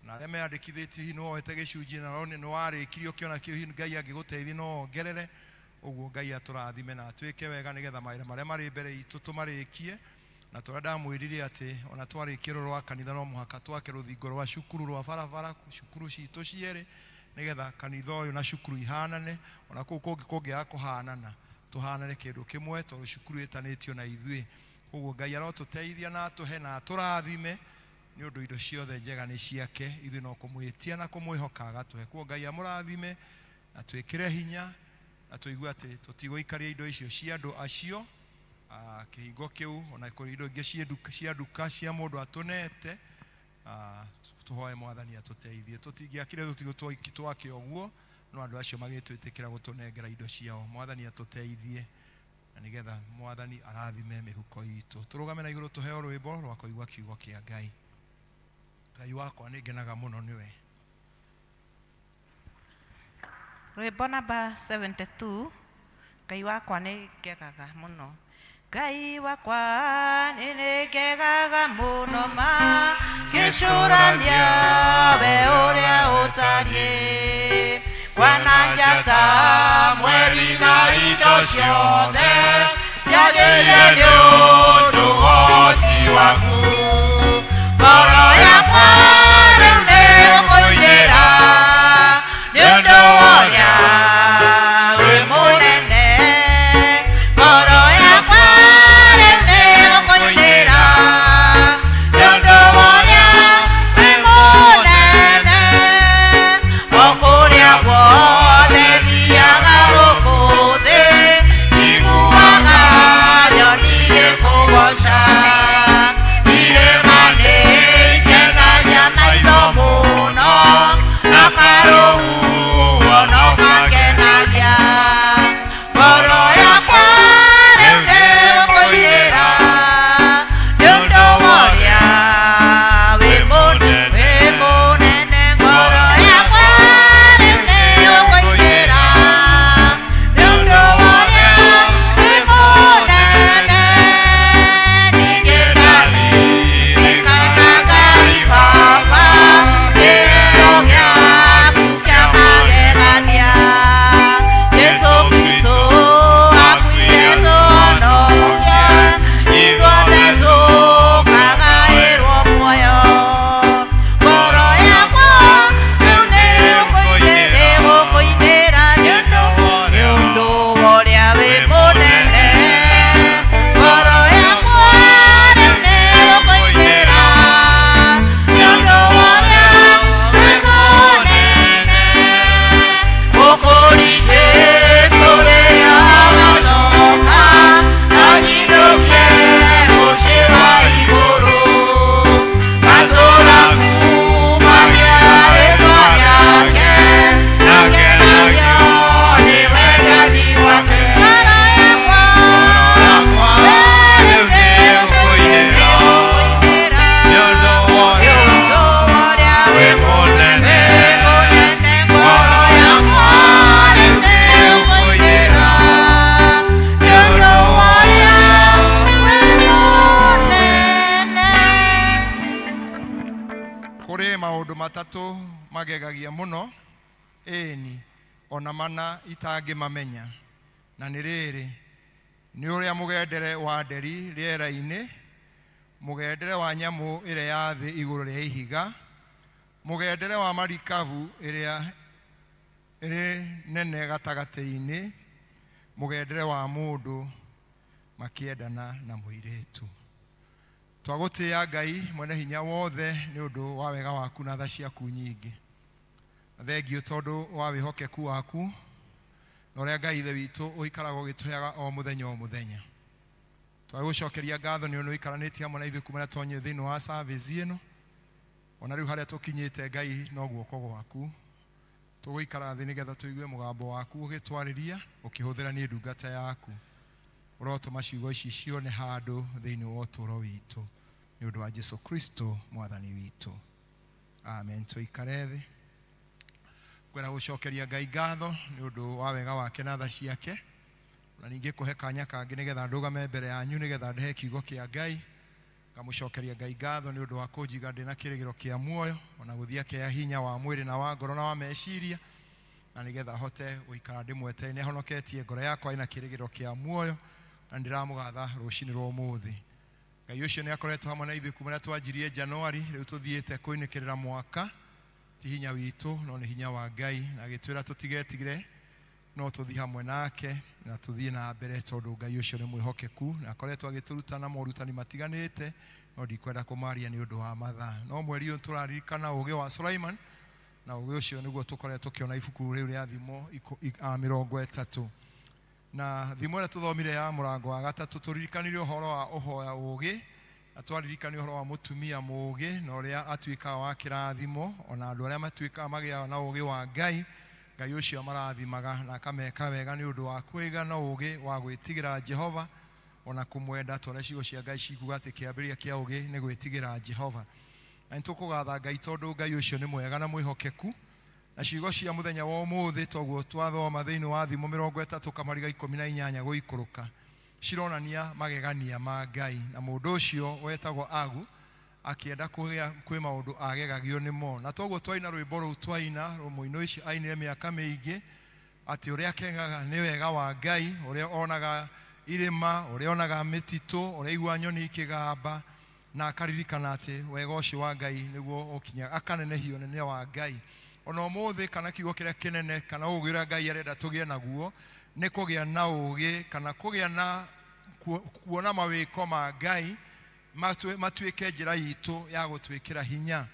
na arĩa meyandĩkithĩtie, hihi nĩ woete gĩcunjĩ na nĩ warĩkirie ũkĩona kĩu, hihi Ngai angĩgũteithia no wongerere. Ũguo Ngai atũrathime na atwĩke wega nĩgetha mawĩra marĩa marĩ mbere itũ tũmarĩkie. Na tũrĩa ndamwĩrire atĩ ona twarĩkia rũrũ rwa kanitha no mũhaka twake rũthingo rwa cukuru rwa barabara, cukuru citũ cierĩ, nĩgetha kanitha ũyũ na cukuru ihanane, ona kũu kũngĩ kũngĩaga kũhanana tũhanane kĩndũ kĩmwe, tondũ cukuru ĩtanĩtio na ithuĩ. Koguo Ngai arotũteithia na atũhe na atũrathime, nĩ ũndũ indo ciothe njega nĩ ciake, ithuĩ no kũmwĩtia na kũmwĩhoka agatũhe. Koguo Ngai amũrathime na twĩkĩre hinya na tũigue atĩ tũtigũikaria indo icio cia andũ acio, kĩhingo kĩu ona kũrĩ indo ingĩ cia nduka cia mũndũ atũnete. Tũhoe Mwathani atũteithie, tũtingĩakire tũtigũ twake ũguo, no andũ acio magĩtwĩtĩkĩra gũtũnengera indo ciao. Mwathani atũteithie na nĩgetha Mwathani arathime mĩhuko itũ. Tũrũgame na igũrũ tũheo rwĩmbo rwa kũigua kiugo kĩa Ngai. Ngai wakwa nĩ ngenaga mũno nĩwe. Rwĩmbo namba 72, Ngai wakwa nĩ ngegaga mũno. Ngai wakwa nĩ ngegaga mũno ma, ngĩcũrania we ũrĩa ũtariĩ. Kwana njata mweri na indo ciothe ciagĩrĩire nĩ ũndũ woti waku. Ngoro yakwa rĩu nĩgũkũinĩra nĩ ũndũ wa ũrĩa wĩ mũnene. Ngoro yakwa rĩu nĩgũkũinĩra nĩ ũndũ wa ũrĩa wĩ mũnene. O kũrĩa guothe thiaga gũkũ thĩ, njiguaga nyoni igĩkũgooca. Irĩma nĩikenagia maitho mũno, na karũhuho no kangenagia. Ngoro yakwa rĩu nĩgũkũinĩra nĩ ũndũ wa ũrĩa wĩ mũnene. Ngoro yakwa rĩu nĩgũkũinĩra nĩ ũndũ wa ũrĩa wĩ mũnene. Ningĩ ndaririkana Ngai Baba kĩheo gĩaku kĩa magegania. Jesũ Kristũ akuire tũhonokie, ithuothe tũkagaĩrwo muoyo. Ngoro yakwa rĩu nĩgũkũinĩra nĩ ũndũ wa ũrĩa wĩ mũnene. Ngoro yakwa rĩu nĩgũkũinĩra nĩ ũndũ wa ũrĩa wĩ mũnene. Mũkũri Jesũ rĩrĩa agacoka anyinũkie mũciĩ wa igũrũ. Ngatũũra kumagia rĩĩtwa rĩake na ngenagio nĩ wendani wake. Ngoro yakwa rĩu nĩgũkũinĩra nĩ ũndũ wa ũrĩa wĩ mũnene. Ngoro yakwa rĩu nĩgũkũinĩra nĩ ũndũ wa ũrĩa wĩ mũnene. Kũrĩ maũndũ matatũ magegagia mũno, ĩni ona mana itangĩmamenya, na nĩ rĩrĩ: nĩ ũrĩa mũgendere wa nderi rĩera-inĩ, mũgendere wa nyamũ ĩrĩa ya thĩ igũrũ rĩa ihiga, mũgendere wa marikabu ĩrĩa ĩrĩ nene gatagatĩ-inĩ, mũgendere wa mũndũ makĩendana na mũirĩtu. Twagũtĩĩa Ngai mwene hinya wothe nĩ ũndũ wa wega waku na tha ciaku nyingĩ. Na thengiũ tondũ wa wĩhokeku waku na ũrĩa Ngai Ithe witũ ũikaraga ũgĩtũheaga o mũthenya o mũthenya. Twagũcokeria ngatho nĩ ũndũ ũikaranĩtie hamwe na ithuĩ kuma rĩrĩa twonyire thĩinĩ wa service ĩno. Ona rĩu harĩa tũkinyĩte Ngai no guoko gwaku. Tũgũikara thĩ nĩgetha tũigue mũgambo waku ũgĩtwarĩria ũkĩhũthĩra niĩ ndungata yaku. Ũrotũma ciugo ici cione handũ thĩinĩ wa ũtũũro witũ nĩ ũndũ wa Jesu Kristo mwathani witũ. Amen. Tũikare thĩ. Ngwenda gũcokeria Ngai ngatho nĩ ũndũ wa wega wake na tha ciake, na ningĩ kũhe kanya kangĩ nĩgetha ndũgame mbere yanyu nĩgetha ndehe kiugo kĩa Ngai. Ngamũcokeria Ngai ngatho nĩ ũndũ wa kũnjiga ndĩ na kĩrĩgĩro kĩa muoyo, ona gũthiĩ akĩhe hinya wa mwĩrĩ na wa ngoro na wa meciria, na nĩgetha hote gũikara ndĩmwetereire. Nĩahonoketie ngoro yakwa ĩna kĩrĩgĩro kĩa muoyo, na nĩndĩramũgatha rũcinĩ rwa ũmũthĩ. Ngai ũcio nĩ akoretwo hamwe na ithuĩ kuma rĩrĩa twanjirie Januari, rĩu tũthiĩte kũinĩkĩrĩra mwaka. Ti hinya witũ no nĩ hinya wa Ngai, na agĩtwĩra tũtigetigĩre, no tũthiĩ hamwe nake na tũthiĩ na mbere tondũ Ngai ũcio nĩ mwĩhokeku, na akoretwo agĩtũruta na morutani matiganĩte, no ndikwenda kũmaria nĩ ũndũ wa mathaa. No mweri ũyũ tũraririkana ũũgĩ wa Sulaiman, na ũũgĩ ũcio nĩguo tũkoretwo tũkĩona ibuku rĩu rĩa Thimo 30. Na thimo ĩrĩa tũthomire ya mũrango wa gatatũ tũririkanire ũhoro wa ũhoya ũũgĩ, na twaririkanire ũhoro wa mũtumia mũũgĩ na ũrĩa atuĩkaga wa kĩrathimo, ona andũ arĩa matuĩkaga magĩaga na ũũgĩ wa Ngai, Ngai ũcio amarathimaga na akameka wega nĩ ũndũ wa kwĩga na ũũgĩ wa gwĩtigĩra Jehova ona kũmwenda, ta ũrĩa ciugo cia Ngai cikuga atĩ kĩambĩrĩria kĩa ũũgĩ nĩ gwĩtigĩra Jehova. Na nĩ tũkũgatha Ngai tondũ Ngai ũcio nĩ mwega na mwĩhokeku. Na ciugo cia mũthenya wa ũmũthĩ toguo twathoma thĩinĩ wa Thimo 30 kamariga 18 gũikũrũka, cironania magegania ma Ngai. Na mũndũ ũcio wetagwo Agu Akĩenda kũgĩa kwĩ maũndũ agegagio nĩmo. Na toguo twaina rwĩmbo rũu twaina, mũini ũcio ainire mĩaka mĩingĩ atĩ ũrĩa akegaga nĩ wega wa Ngai, ũrĩa onaga irĩma, ũrĩa onaga mĩtitũ, ũrĩa aigua nyoni ikĩgamba, na akaririkana atĩ wega ũcio wa Ngai nĩguo ũkinyaga, akanenehio ũnene wa Ngai. Ona ũmũthĩ kana kiugo kĩrĩa kĩnene kana ũgĩ ũrĩa Ngai arenda tũgĩe naguo nĩ kũgĩa na ũgĩ kana kũgĩa na kuona mawĩko ma Ngai matuĩke njĩra itũ ya gũtwĩkĩra hinya.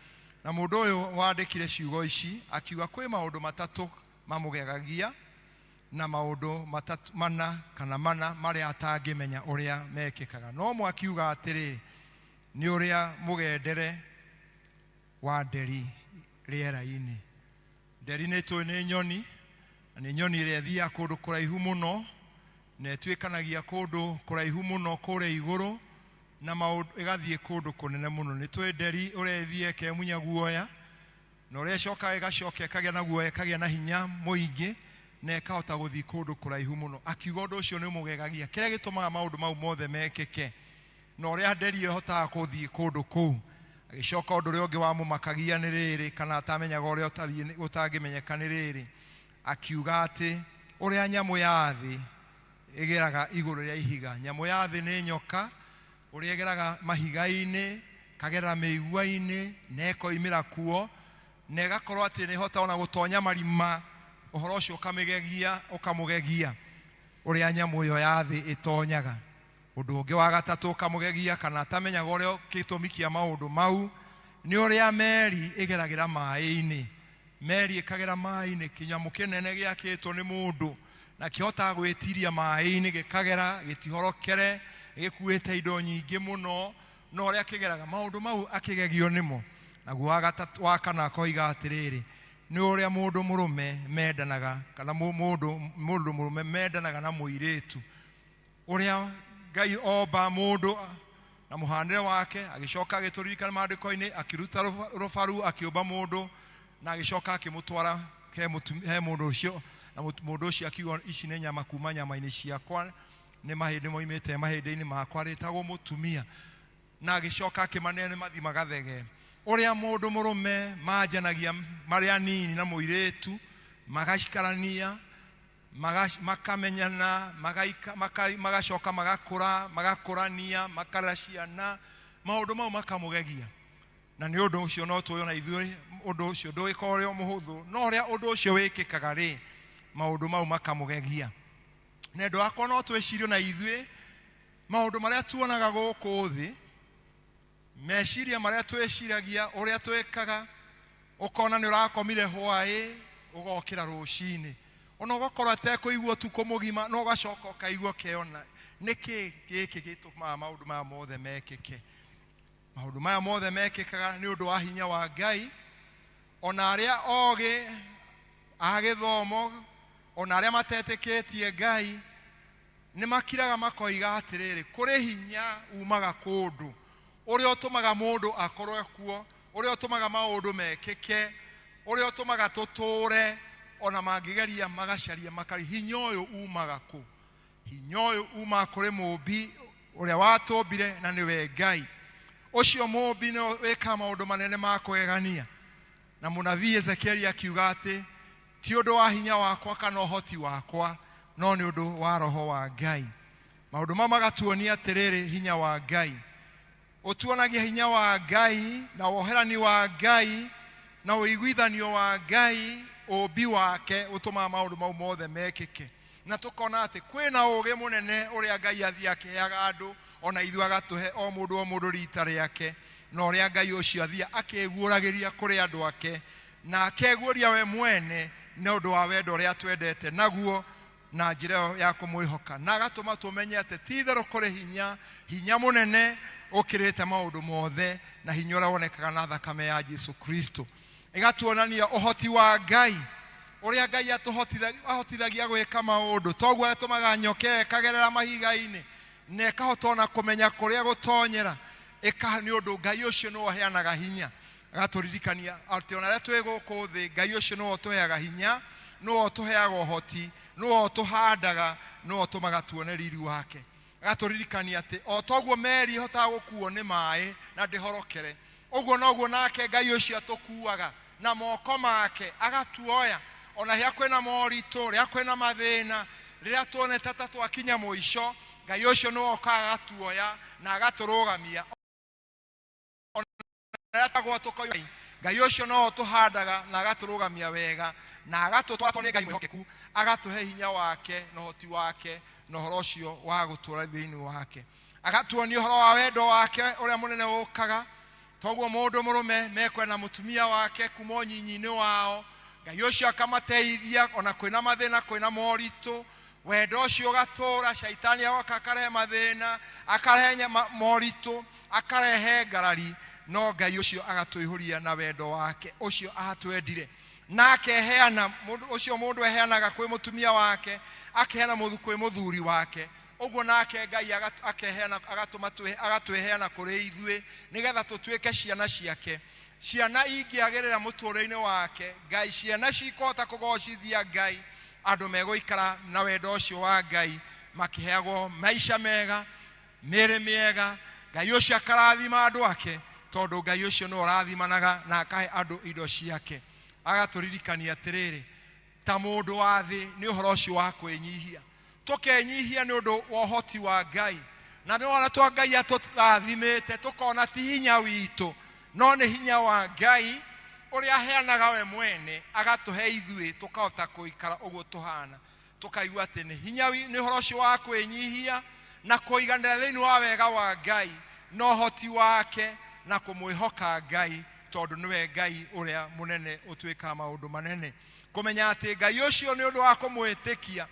Na mũndũ ũyũ wandĩkire ciugo ici akiuga kwĩ maũndũ matatũ mamũgegagia na maũndũ matatũ mana kana mana marĩa atangĩmenya ũrĩa mekĩkaga. No mwe akiuga atĩrĩ, nĩ ũrĩa mũgendere wa nderi rĩera-inĩ. Nderi nĩ tũĩ nĩ nyoni, na nĩ nyoni ĩrĩa ĩthiaga kũndũ kũraihu mũno, na ĩtuĩkanagia kũndũ kũraihu mũno kũrĩa igũrũ, na maũndũ ĩgathiĩ kũndũ kũnene mũno. Nĩ tũĩ nderi ũrĩa ĩthiĩ ĩkemunya guoya, na ũrĩa ĩcokaga ĩgacoka ĩkagĩa na guoya, ĩkagĩa na hinya mũingĩ, na ĩkahota gũthiĩ kũndũ kũraihu mũno. Akiuga ũndũ ũcio nĩ ũmũgegagia, kĩrĩa gĩtũmaga maũndũ mau mothe mekĩke, na ũrĩa nderi ĩhotaga gũthiĩ kũndũ kũu. Agĩcoka ũndũ ũrĩa ũngĩ wamũmakagia nĩ rĩrĩ, kana atamenyaga ũrĩa ũtariĩ ũtangĩmenyeka nĩ rĩrĩ, akiuga atĩ ũrĩa nyamũ ya thĩ ĩgeraga igũrũ rĩa ihiga. Nyamũ ya thĩ nĩ nyoka, ũrĩa ĩgeraga mahiga-inĩ, kagera mĩigua-inĩ, na ĩkoimĩra kuo, na ĩgakorwo atĩ nĩ ĩhota ona gũtonya marima. Ũhoro ũcio ũkamĩgegia, ũkamũgegia ũrĩa nyamũ ĩyo ya thĩ ĩtonyaga. Ũndũ ũngĩ wa gatatũ ũkamũgegia kana atamenyaga ũrĩa gĩtũmi kĩa maũndũ mau nĩ ũrĩa meri ĩgeragĩra maĩ-inĩ. Meri ĩkagera maĩ-inĩ, kĩnyamũ kĩnene gĩakĩtwo nĩ mũndũ na kĩhotaga gwĩtiria maĩ-inĩ, gĩkagera gĩtihorokere, gĩkuĩte indo nyingĩ mũno, no ũrĩa kĩgeraga maũndũ mau akĩgegio nĩmo. Naguo wa gatatũ, wa kana akoiga atĩrĩrĩ, nĩ ũrĩa mũndũ mũrũme mendanaga kana mũndũ mũrũme mendanaga na mũirĩtu, ũrĩa Ngai omba mũndũ na mũhanĩre wake, agĩcoka agĩtũririkana maandĩko-inĩ, akĩruta rũbaru akĩũmba mũndũ, na agĩcoka akĩmũtwara he mũndũ ũcio, na mũndũ ũcio akiuga ici nĩ nyama kuma nyama-inĩ ciakwa, nĩ mahĩndĩ moimĩte mahĩndĩ-inĩ makwa, rĩtagwo mũtumia. Na agĩcoka akĩmaneana mathiĩ magathege. Ũrĩa mũndũ mũrũme manjanagia marĩ anini na mũirĩtu, magacikarania, makamenyana, magacoka magakũra, magakũrania, makarera ciana, maũndũ mau makamũgegia. Na nĩ ũndũ ũcio no tũĩ ona ithuĩ ũndũ ũcio ndũgĩkorwo ũrĩ o mũhũthũ, no ũrĩa ũndũ ũcio wĩkĩkaga rĩ, maũndũ mau makamũgegia. Na ũndũ wakwa no twĩcirie ona ithuĩ maũndũ marĩa tuonaga gũkũ thĩ, meciria marĩa twĩciragia, ũrĩa twĩkaga, ũkona nĩ ũrakomire hwaĩ, ũgokĩra rũcinĩ, ona ũgakorwo atekũigua ũtukũ mũgima, no ũgacoka ũkaigua ũkeona nĩkĩ gĩkĩ gĩtũmaga maũndũ maya mothe mekĩke. Maũndũ maya mothe mekĩkaga nĩ ũndũ wa hinya wa Ngai. Ona arĩa ogĩ a gĩthomo, ona arĩa matetĩkĩtie Ngai, nĩ makiraga makoiga atĩrĩrĩ, kũrĩ hinya umaga kũndũ, ũrĩa ũtũmaga mũndũ akorwo kuo, ũrĩa ũtũmaga maũndũ mekĩke, ũrĩa ũtũmaga tũtũre, ona mangĩgeria magacaria makari, hinya ũyũ umaga kũ? Hinya ũyũ umaga kũrĩ mũũmbi ũrĩa watũmbire, na nĩwe Ngai. Ũcio mũũmbi nĩwe wĩkaga maũndũ manene ma kũgegania. Na mũnabii Ezekieli akiuga atĩ ti ũndũ wa hinya wakwa kana ũhoti wakwa, no nĩ ũndũ wa roho wa Ngai. Maũndũ mau magatuonia atĩrĩrĩ, hinya wa Ngai ũtuonagia hinya wa Ngai na woherani wa Ngai na ũiguithanio wa Ngai, ũũmbi wake ũtũmaga maũndũ mau mothe mekĩke. Na tũkona atĩ kwĩna ũũgĩ mũnene ũrĩa Ngai athiĩ akĩheaga andũ, ona ithuĩ agatũhe o mũndũ o mũndũ rita rĩake, na ũrĩa Ngai ũcio athiĩ akĩguũragĩria kũrĩ andũ ake, na akeguũria we mwene nĩ ũndũ wa wendo ũrĩa atwendete naguo, na njĩra ĩyo ya kũmwĩhoka, na agatũma tũmenye atĩ ti itherũ kũrĩ hinya, hinya mũnene ũkĩrĩte maũndũ mothe, na hinya ũrĩa wonekaga na thakame ya Jesu Kristo. Ĩgatuonania ũhoti wa Ngai, ũrĩa Ngai ahotithagia gwĩka maũndũ. Toguo atũmaga nyoka ĩyo ĩkagerera mahiga-inĩ, na ĩkahota ona kũmenya kũrĩa gũtonyera, ĩka nĩ ũndũ Ngai ũcio nĩwe ũheanaga hinya. Agatũririkania atĩ ona rĩrĩa twĩ gũkũ thĩ, Ngai ũcio nĩwe ũtũheaga hinya, nĩwe ũtũheaga ũhoti, nĩwe ũtũhandaga, nĩwe ũtũmaga tuone riri wake. Agatũririkania atĩ o toguo meri ĩhotaga gũkuo nĩ maĩ na ndĩhorokere, ũguo noguo nake Ngai ũcio atũkuaga na moko make, agatuoya ona rĩrĩa kwĩna moritũ, rĩrĩa kwĩna mathĩna, rĩrĩa tuonete ta twakinya mũico, Ngai ũcio nĩwe okaga agatuoya na agatũrũgamia. Ona rĩrĩa twagwa tũkoiga, Ngai ũcio nowe ũtũhandaga na agatũrũgamia wega na agatũtwara, tondũ nĩ Ngai mwĩhokeku, agatũhe hinya wake na ũhoti wake na ũhoro ũcio wa gũtũũra thĩinĩ wake, agatuonia ũhoro wa wendo wake ũrĩa mũnene ũkaga. Toguo mũndũ mũrũme mekwenda mũtumia wake kuma ũnyinyi-inĩ wao, Ngai ũcio akamateithia ona kwĩna mathĩna, kwĩna moritũ, wendo ũcio ũgatũra. Shaitani agoka akarehe mathĩna, akarehe moritũ, akarehe ngarari, no Ngai ũcio agatũihũria na wendo wake ũcio atwendire na akeheana. Mũndũ ũcio mũndũ eheanaga kwĩ mũtumia wake, akeheana mũthu kwĩ mũthuri wake, ũguo nake Ngai akeheana, agatũma agatwĩheana kũrĩ ithuĩ nĩgetha tũtuĩke ciana ciake, ciana ingĩagĩrĩra mũtũũrĩre-inĩ wake Ngai, ciana cikũhota kũgocithia Ngai. Andũ megũikara na wendo ũcio wa Ngai makĩheagwo maica mega, mĩĩrĩ mĩega. Ngai ũcio akarathima andũ ake, tondũ Ngai ũcio nĩwe ũrathimanaga na akahe andũ indo ciake. Agatũririkania atĩrĩrĩ, ta mũndũ wa thĩ, nĩ ũhoro ũcio wa kwĩnyihia, tũkenyihia nĩ ũndũ wa ũhoti wa Ngai na nĩ wona twa Ngai atũrathimĩte, tũkona ti hinya witũ no nĩ hinya wa Ngai ũrĩa aheanaga we mwene agatũhe ithuĩ, tũkahota kũikara ũguo tũhana, tũkaigua atĩ nĩ hinya nĩ ũhoro ũcio wa kwĩnyihia na kũiganĩra thĩinĩ wa wega wa Ngai na ũhoti wake na kũmwĩhoka Ngai, tondũ nĩwe Ngai ũrĩa mũnene ũtwĩkaga maũndũ manene. Kũmenya atĩ Ngai ũcio nĩ ũndũ wa kũmwĩtĩkia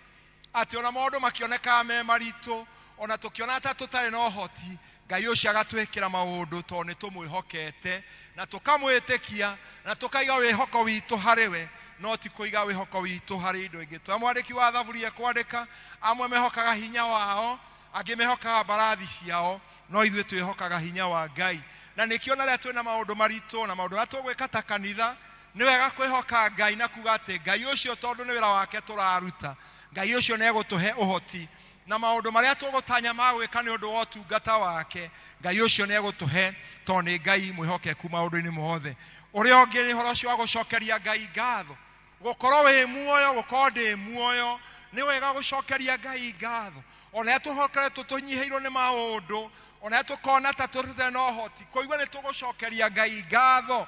atĩ ona maũndũ makĩonekaga me maritũ, ona tũkĩona ta tũtarĩ na ũhoti, Ngai ũcio agatwĩkĩra maũndũ tondũ nĩ tũmwĩhokete na tũkamwĩtĩkia na tũkaiga wĩhoko witũ harĩ we, no ti kũiga wĩhoko witũ harĩ indo ingĩ. Twa mwandĩki wa Thaburi ekwandĩka, amwe mehokaga hinya wao, angĩ mehokaga mbarathi ciao, no ithuĩ twĩhokaga hinya wa Ngai. Na nĩkĩo na rĩrĩa twĩna maũndũ maritũ na maũndũ marĩa tũgwĩka ta kanitha, nĩ wega kwĩhoka Ngai na kuga atĩ Ngai ũcio, tondũ nĩ wĩra wake tũraruta, Ngai ũcio nĩ egũtũhe ũhoti na maũndũ marĩa tũgũtanya ma gwĩka nĩ ũndũ wa ũtungata wake. Ngai ũcio nĩ egũtũhe, tondũ nĩ Ngai mwĩhokeku maũndũ-inĩ mothe. Ũrĩa ũngĩ nĩ ũhoro ũcio wa gũcokeria Ngai ngatho. Gũkorwo wĩ muoyo, gũkorwo ndĩ muoyo, nĩ wega gũcokeria Ngai ngatho. Ona rĩrĩa tũhokeretwo tũnyihĩirwo nĩ maũndũ, ona rĩrĩa tũkona ta tũtarĩ na ũhoti, kũigua nĩ tũgũcokeria Ngai ngatho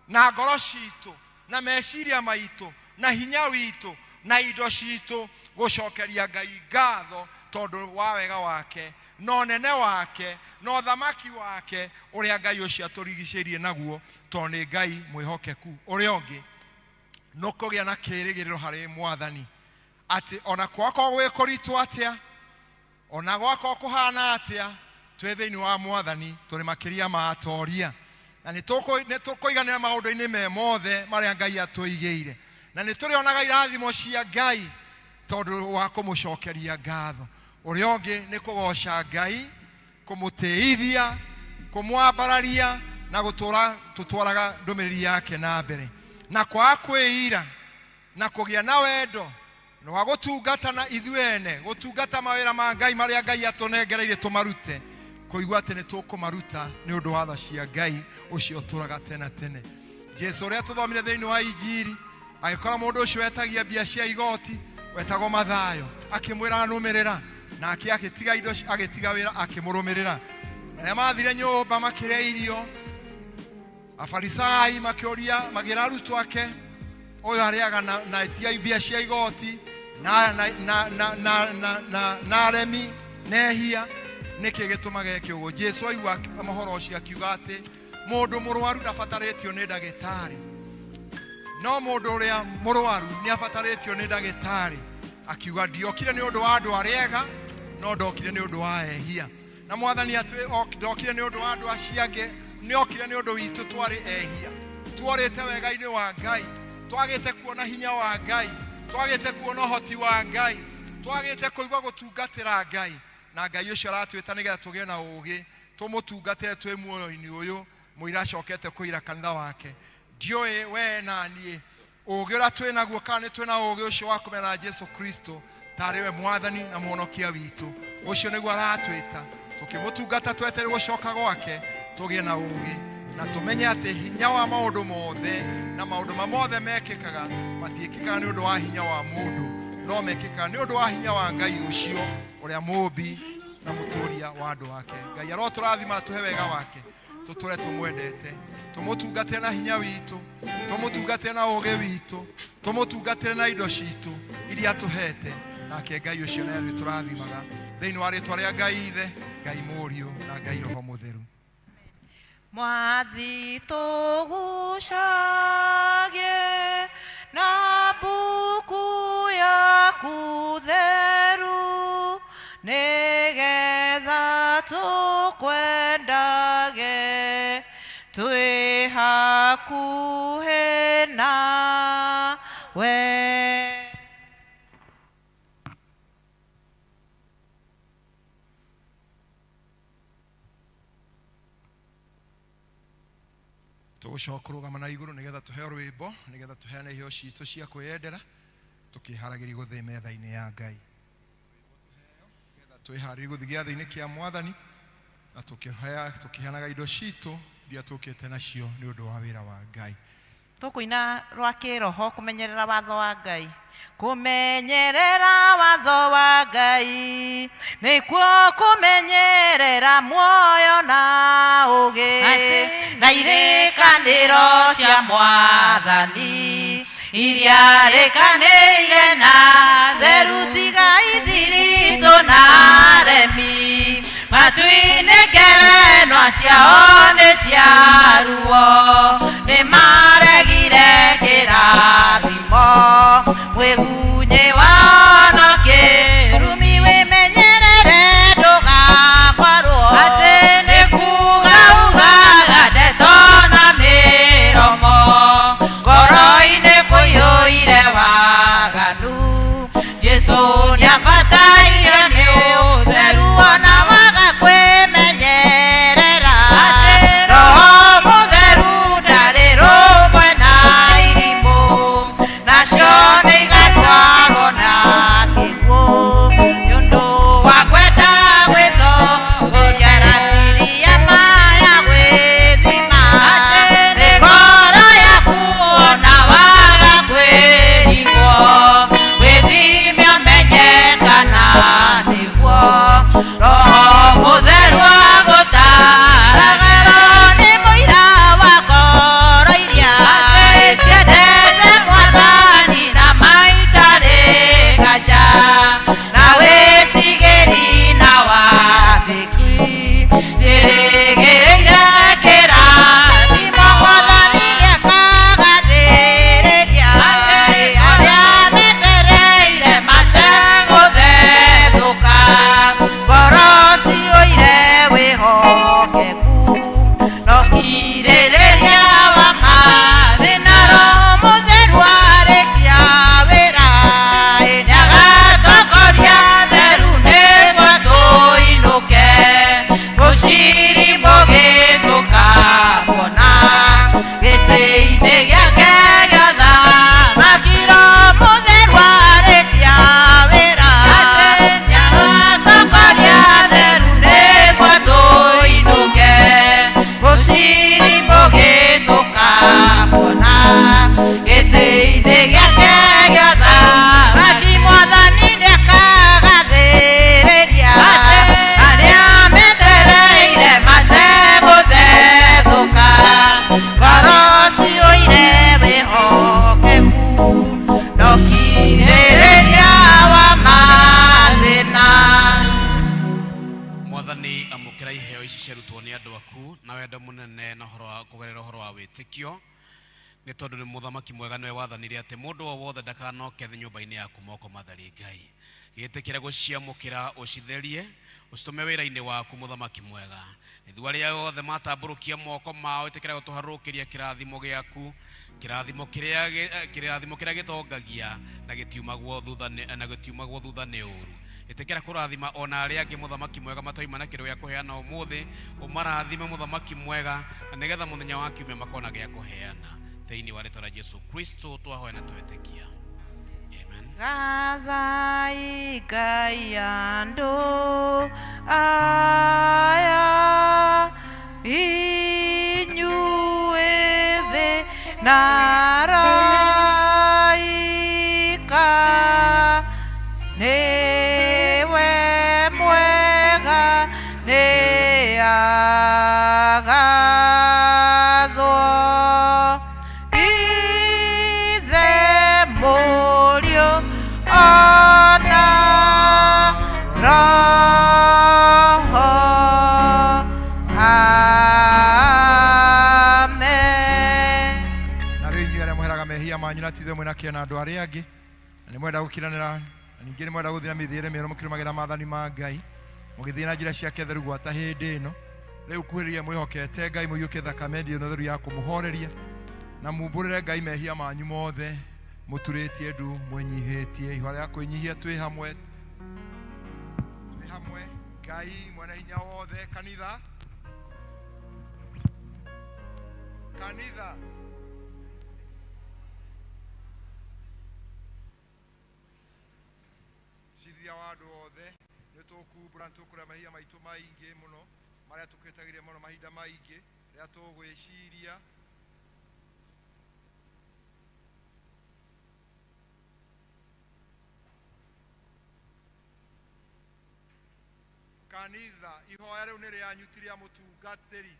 na ngoro citũ na meciria maitũ na hinya witũ na indo citũ, gũcokeria Ngai ngatho tondũ wa wega wake na ũnene wake na ũthamaki wake ũrĩa Ngai ũcio atũrigicĩirie naguo, tondũ nĩ Ngai mwĩhokeku. Ũrĩa ũngĩ nĩ kũgĩa na kĩĩrĩgĩrĩro harĩ Mwathani, atĩ ona gwakorwo gwĩ kũritũ atĩa, ona gwakorwo kũhana atĩa, twĩ thĩinĩ wa Mwathani tũrĩ makĩria ma atoria, na nĩ tũkũiganĩra maũndũ-inĩ me mothe marĩa Ngai atũigĩire, na nĩ tũrĩonaga irathimo cia Ngai tondũ wa kũmũcokeria ngatho. Ũrĩa ũngĩ nĩ kũgoca Ngai, kũmũtĩithia, kũmwambararia na gũtũra tũtwaraga ndũmĩrĩri yake na mbere, na kwaga kwĩira na kũgĩa na wendo na wa gũtungata na ithuĩ ene, gũtungata mawĩra ma Ngai marĩa Ngai atũnengereirie tũmarute, kũigua atĩ nĩ tũkũmaruta nĩ ũndũ wa tha cia Ngai ũcio ũtũraga tene tene. Jesu ũrĩa tũthomire thĩinĩ wa Injiri, agĩkora mũndũ ũcio wetagia mbia cia igoti wetagwo Mathayo, akĩmwĩra nũmĩrĩra, nake agĩtiga indo, agĩtiga wĩra, akĩmũrũmĩrĩra. Na rĩrĩa mathire nyũmba makĩrĩa irio, Afarisai makĩũria, makĩra arutwo ake, ũyũ arĩaga na etia mbia cia igoti na na na na na na na na aremi nehia, nĩkĩ gĩtũmaga eke ũguo? Jesu aigua mohoro ũcio akiuga atĩ mũndũ mũrwaru ndabatarĩtio nĩ ndagĩtarĩ, no mũndũ ũrĩa mũrwaru nĩ abatarĩtio nĩ ndagĩtarĩ. Akiuga, ndiokire nĩ ũndũ wa andũ arĩa ega, no ndokire nĩ ũndũ wa ehia. Na Mwathani atwĩ ndokire nĩ ũndũ wa andũ acio angĩ, nĩ okire nĩ ũndũ witũ. Twarĩ ehia, tuorĩte wega-inĩ wa Ngai, twagĩte kuona hinya wa Ngai, twagĩte kuona ũhoti wa Ngai, twagĩte kũigua gũtungatĩra Ngai, na Ngai ũcio aratwĩta nĩgetha tũgĩe na ũũgĩ tũmũtungatĩre twĩ muoyo-inĩ ũyũ mũira acokete kũira kanitha wake. Ndiũĩ we na niĩ ũũgĩ ũrĩa twĩ naguo, kana nĩ twĩ na ũũgĩ ũcio wa kũmenya Jesu Kristo. Tarĩ we mwathani na mũhonokia witũ. Ũcio nĩguo aratwĩta tũkĩmũtungata tweterere gũcoka gwake, tũgĩe na ũũgĩ na tũmenye atĩ hinya wa maũndũ mothe na maũndũ ma mothe mekĩkaga matiĩkĩkaga nĩ ũndũ wa hinya wa mũndũ, no mekĩkaga nĩ ũndũ wa hinya wa Ngai ũcio ũrĩa mũũmbi na mũtũũria wa andũ ake. Ngai arotũrathima, atũhe wega wake, tũtũre tũmwendete, tũmũtungatĩre na hinya witũ, tũmũtungatĩre na ũũgĩ witũ, tũmũtungatĩre na indo citũ iria atũhete. Nake Ngai ũcio nĩ arĩtũrathimaga thĩinĩ wa rĩtwa rĩa Ngai Ithe, Ngai Mũriũ na Ngai Roho Mũtheru. Mwathi tũgucagie na mbuku yaku theru, nĩgetha tũkwendage twĩ hakuhĩ nawe. Tũgũcoka kũrũgama na igũrũ nĩgetha tũheo rwĩmbo, nĩgetha tũheane iheo citũ cia kwĩyendera tũkĩharagĩria gũthiĩ metha-inĩ ya Ngai. Nĩgetha twĩharĩrie gũthiĩ gĩathĩ-inĩ kĩa mwathani na tũkĩheanaga indo citũ iria tũkĩte nacio nĩ ũndũ wa wĩra wa Ngai. Tũkũina rwa kĩroho kũmenyerera watho wa Ngai. Kũmenyerera watho wa Ngai nĩkuo kũmenyerera muoyo na ũũgĩ na irĩkanĩro cia mwathani iria rĩkanĩire na theru, tiga ithiritũ na aremi matu-inĩ ngerenwa ciao nĩ cia ruo, nĩ maregire kĩrathimo mwĩgunyĩ wao na kĩrumi. Wĩmenyerere ndũgakorwo atĩ nĩ kuga ugaga ndeto na mĩromo, ngoro-inĩ kũiyũire waganu. Jesũ nĩabataire nĩ ũtheru ona waga kwĩmenyerera, Roho Mũtheru ndarĩ rũmwe na irimũ, nacio nĩ igatwarwo na kĩguũ nĩ ũndũ wa kwenda gwĩtongoria. Ratiri ya maya gwĩthima mĩkoro yaku ona waga kwĩrigwo, wĩthime ũmenye kana nĩguo Roho Mũtheru agũtaaraga. Roho nĩ mũira wa ngoro iria ciendete mwathani na maitarĩ nganja, na wĩtigĩri na wathĩki ciĩrĩgĩrĩire kĩrathimo. Mwathani nĩakagathĩrĩria arĩa metereire mategũthethũka, ngoro ciyũire wĩhokeku no kirĩrĩria wa mathĩna. Roho Mũtheru arĩkia wĩra nĩagatongoria theru nĩguo tũinũke rũciri mũgĩtũkamuona gĩtĩ-inĩ gĩake gĩa ũthamaki. Roho Mũtheru arĩkia wĩra nĩagatongoria theru nĩguo tũinũke rũciri mũgĩtũkamuona gĩtĩ-inĩ gĩake gĩa ũthamaki. Mwathani nĩakagathĩrĩria arĩa metereire mategũthethũka, ngoro ciyũire wĩhokeku no kirĩrĩria wa mathĩna. Mwathani, amũkĩra iheo ici ciarutwo nĩ andũ aku na wendo mũnene na ũhoro wa kũgerera ũhoro wa wĩtĩkio, nĩ tondũ nĩ mũthamaki mwega, nĩwe wathanire atĩ mũndũ o wothe ndakanoke thĩ nyũmba-inĩ yaku moko matheri. Ngai, gĩtĩkĩre gũciamũkĩra, ũcitherie, ũcitũme wĩra-inĩ waku. Mũthamaki mwega, nĩthuo arĩa othe matambũrũkia moko mao, ĩtĩkĩra gũtũharũrũkĩria kĩrathimo gĩaku, kĩrathimo kĩrĩa gĩtongagia na gĩtiumagwo thutha nĩ ũũru. Ĩtĩkĩra kũrathima ona arĩa angĩ, mũthamaki mwega, matoima na kĩndũ gĩa kũheana ũmũthĩ, ũmarathime mũthamaki mwega, na nĩgetha mũthenya wa kiumia makona gĩa kũheana. Thĩinĩ wa rĩtwa rĩa Jesu Kristo twahoya na twetĩkia, amen. Gathai Ngai andũ aya inyuĩ thĩ na araika nĩwe mwega nĩ agathwo Ithe Mũriũ ona Roho. Amen. Na rĩu inyuĩ arĩa mweheraga mehia manyu na tithe mwĩna kĩo na andũ arĩa angĩ na nĩ mwenda gũkiranĩra na ningĩ nĩ mwenda gũthiĩ na mĩthiĩre mĩerũ mũkĩrũmagĩrĩra maathani ma Ngai mũgĩthiĩ na njĩra ciake theru gwata hĩndĩ ĩno rĩu kuhĩrĩria mwĩhokete Ngai mũiyũkie thakame ĩno theru ya kũmũhoreria na mumbũrĩre Ngai mehia manyu mothe mũturĩtie ndu mwĩnyihĩtie ihoya rĩa kwĩnyihia twĩ hamwe Ngai mwene hinya wothe kanitha kanitha cithia wa andũ othe nĩ tũkumbũra nĩ tũkũrĩa mehia maitũ maingĩ mũno marĩa tũkĩtagĩria mũno mahinda maingĩ rĩrĩa tũgwĩciria kanitha ihoya rĩu nĩ rĩanyu ti rĩa mũtungatĩri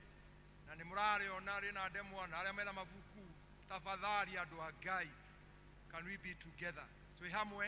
na nĩ mũrarĩona rĩna ndemwa na arĩa mena mabuku tafadhali andũ a Ngai, can we be together twĩ hamwe.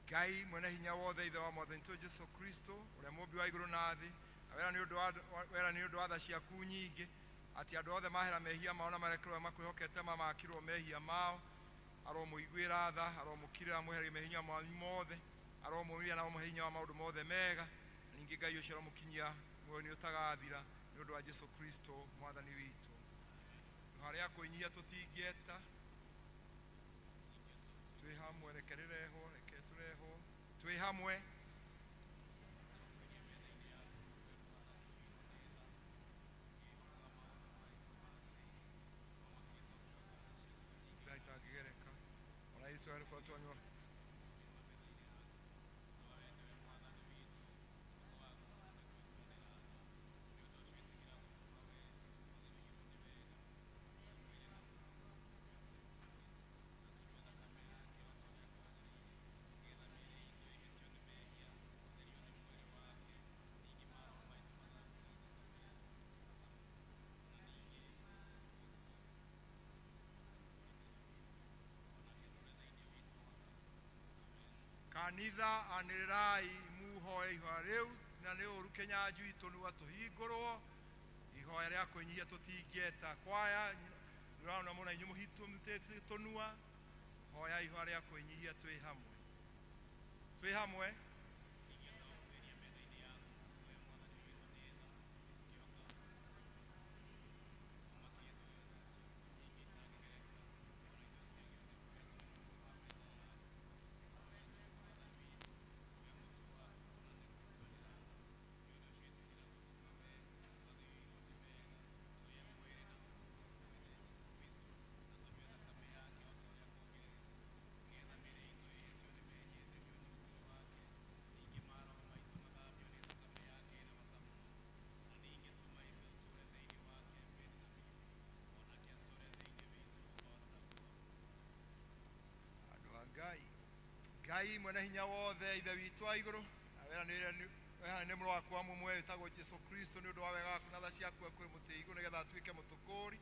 Ngai mwene hinya wothe ithe wa mwathani witũ Jesu Kristo ũrĩa mũmbi wa igũrũ na thĩ na wera nĩ ũndũ wa tha ciaku nyingĩ atĩ andũ othe mahera mehia mao na marekerwo makwĩhokete mamakirwo mehia mao aromũiguĩra tha aromũkirĩra mweherie mehia manyu mothe aromũmĩria na amũhe hinya wa maũndũ mothe mega na ningĩ Ngai ũcio aromũkinyia muoyo-inĩ ũtagathira nĩ ũndũ wa Jesu Kristo mwathani witũ. Harĩa kwĩnyihia tũtingĩeta twĩ hamwe reke rĩrehwo reke tũrehwo twĩ hamwe. Itangĩgereka ona ithuĩ tũrarĩkorwo twanyua kanitha anĩrĩrai muhoe ihoya rĩu na nĩ ũru Kĩnyanjui tũnua tũhingũrwo ihoya rĩa kwĩnyihia tũtingĩeta kwaya nĩũrona mũno inyuĩ mũhitũmĩtĩte tũnua hoya ihoya rĩa kwĩnyihia twĩ hamwe twĩ hamwe. Ngai mwene hinya wothe, Ithe witũ wa igũrũ, na weranĩire nĩ mũrũ waku wa mũmwe wĩtagwo Jesũ Kristo nĩ ũndũ wa wega waku na tha ciaku kwĩ mũtĩ igũrũ nĩgetha atuĩke mũtũkũũri.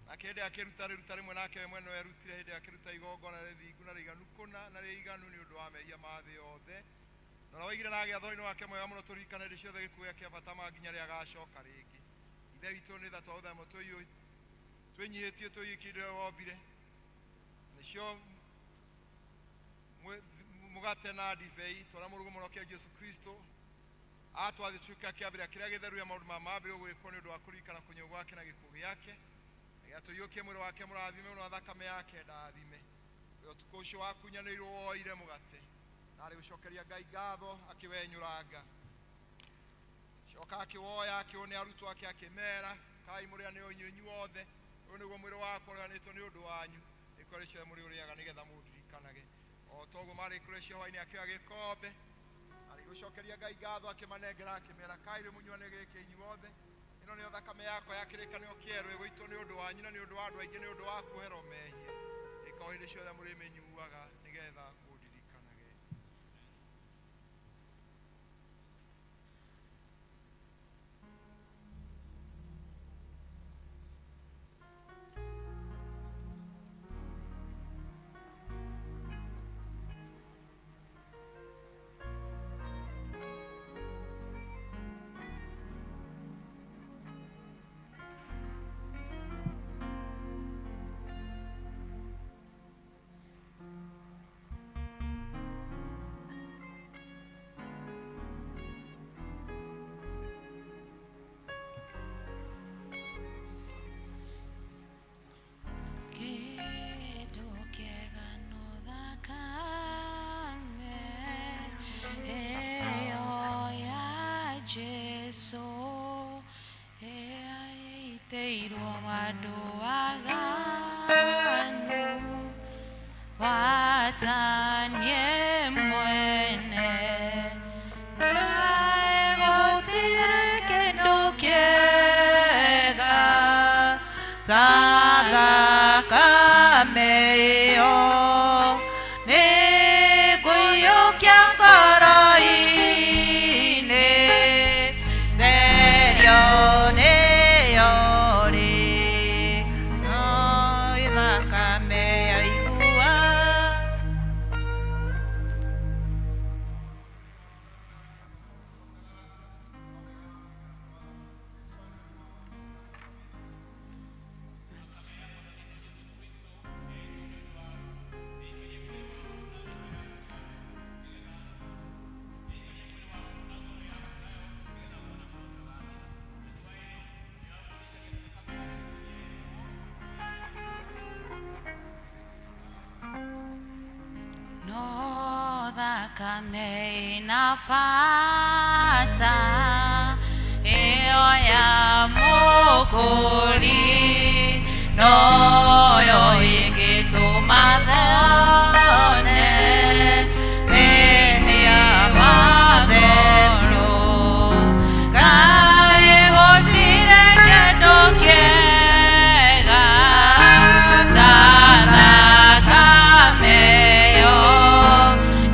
Nake hĩndĩ akĩruta rĩruta rĩmwe nake we mwene werutire hĩndĩ akĩruta igongona rĩthingu na rĩiganu kũna na rĩiganu nĩ ũndũ wa mehia ma thĩ yothe. Na ũrĩa waigire na agĩathwo-inĩ wake mwega mũno tũririkane hĩndĩ ciothe gĩkuũ gĩake bata ma nginya rĩrĩa agacoka rĩngĩ. Ithe witũ nĩ tha twagũthaima twĩnyihĩtie tũiyũkie indo iria wombire, nĩcio mũgate na ndibei twarĩa mũrũgũ mũrokia Jesũ Kristo atwathĩ tuĩka kĩambĩrĩria kĩrĩa gĩtheru ya maũndũ ma mambĩrĩrio gwĩkwo nĩ ũndũ wa kũririkana kũnyua gwake na gĩkuũ gĩake, nĩgetha tũiyũkie mwĩrĩ wake mũrathime mũno na thakame yake ndathime. Ũrĩa ũtukũ ũcio wakunyanĩirwo woire mũgate na arĩ gũcokeria Ngai ngatho akĩwenyũranga, coka akĩwoya akĩũne arutwo ake akĩmera, kai mũrĩane inyuĩ inyuothe, ũyũ nĩguo mwĩrĩ wakwa ũrĩanĩtwo nĩ ũndũ wanyu, ĩko rĩciothe mũrĩũrĩaga nĩgetha mũndirikanage. O toguo marĩ kũrĩa cia hwaĩ-inĩ akĩoya gĩkombe arĩ gũcokeria Ngai ngatho akĩmanengera akĩmera, kai rĩu mũnyuane gĩkĩ inyuothe, ĩno nĩyo thakame yakwa ya kĩrĩkanĩro kĩerũ ĩgũitwo nĩ ũndũ wanyu na nĩ ũndũ wa andũ aingĩ nĩ ũndũ wa kuoherwo mehia. Ĩka o hĩndĩ ciothe mũrĩmĩnyuaga nĩgetha mũndirikanage. Kĩndũ kĩega no thakame ĩyo ya Jesũ ĩaitĩirwo andũ aganu watanie mwene. Kaĩ gũtirĩ kĩndũ kĩega ta thakame ĩyo nĩ kũiyũkia ngoro-inĩ, therio nĩyo rĩ, no thakame yaigua. No thakame ĩna bata ĩyo ya mũkũri, noyo ĩngĩtũma thone mehia matheru. Kaĩ gũtirĩ kĩndũ kĩega ta thakame ĩyo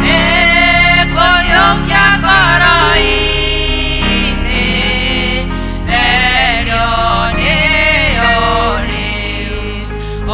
nĩ kũiyũkia ngoro-inĩ, therio nĩyo rĩu. O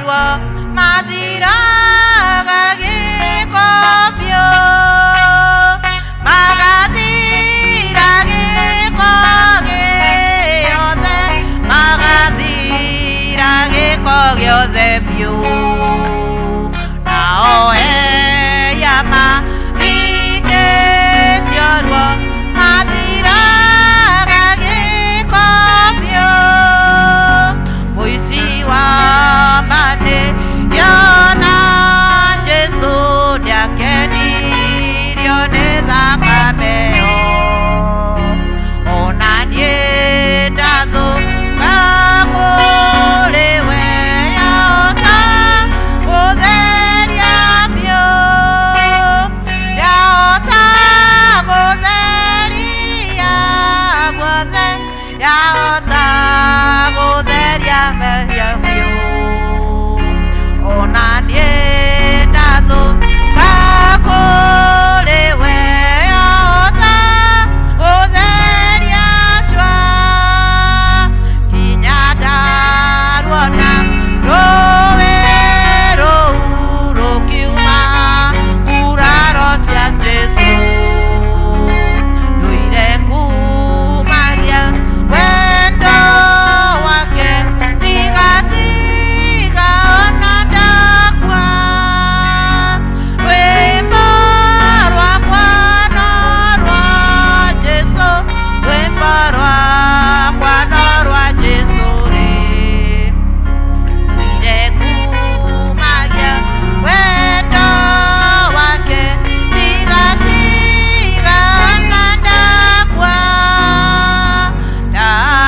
ruo mathiraga gĩko biũ magathira gĩko gĩothe magathira gĩko gĩothe biũ nao eya mathikĩtio ruo mathiraga gĩko biũ mũici wa mane yona Jesũ nĩakenirio nĩ thakame ĩyo ona niĩ ndathũka kũrĩ we yahota gũtheria biũ yahota gũtheria guothe yahota gũtheria mehia biũ ona niĩ ndathũka kũrĩ we yahota gũtheria cua kinya ndaruona rũĩ rũu rũkiuma nguraro cia Jesũ ndũire ngumagia wendo wake ndigatiga ona ndakua rwĩmbo rwakwa no rwa Jesũ rwĩmbo rwakwa no rwa Jesũ rĩ ndũire ngumagia wendo wake ndigatiga ona ndakua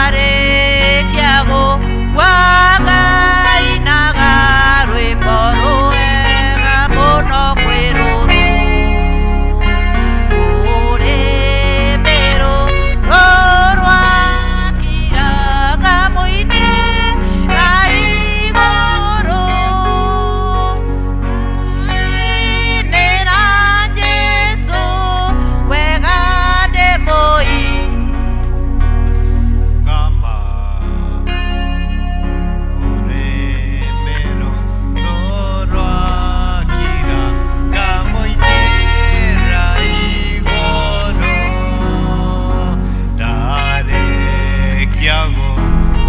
ndarĩkia gũkua ngainaga rwĩmbo rwega mũno kwĩ rũrũ rũrĩmĩrũ rũrwakiraga mũinĩra igũrũ Inĩra Jesũ wega ndĩmũi Gama Oremero Rorwakira Gamoinera Igoro Ndarekiago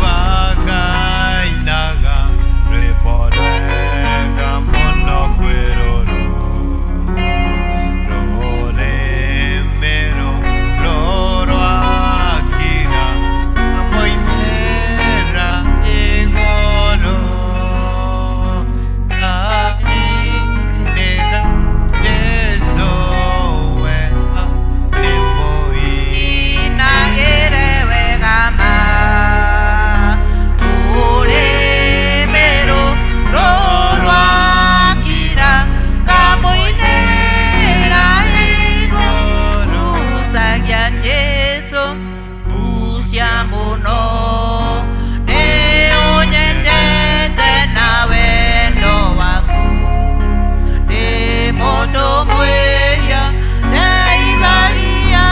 Wagainaga Rwĩmbo rwega mũno kwĩ rũrũ Rũrĩmĩro rũrwakira Moinera igoro Ainera Jesu we Emoi inagĩre wega ma rũrĩmĩrũ rũrwakira ngamũinĩra igũrũ gucagia Jesũ gucia mũno nĩ ũnyendete na wendo waku ndĩ mũndũ mwĩhia ndeithagia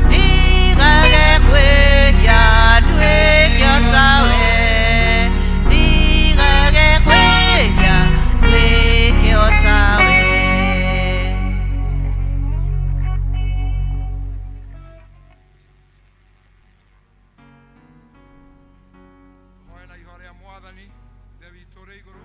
ndigage kwĩhia nduĩke o tawe ndigage kwĩhia nduĩke o tawe. Tũhoe na ihoya rĩa mwathani ithe witũ ũrĩ igũrũ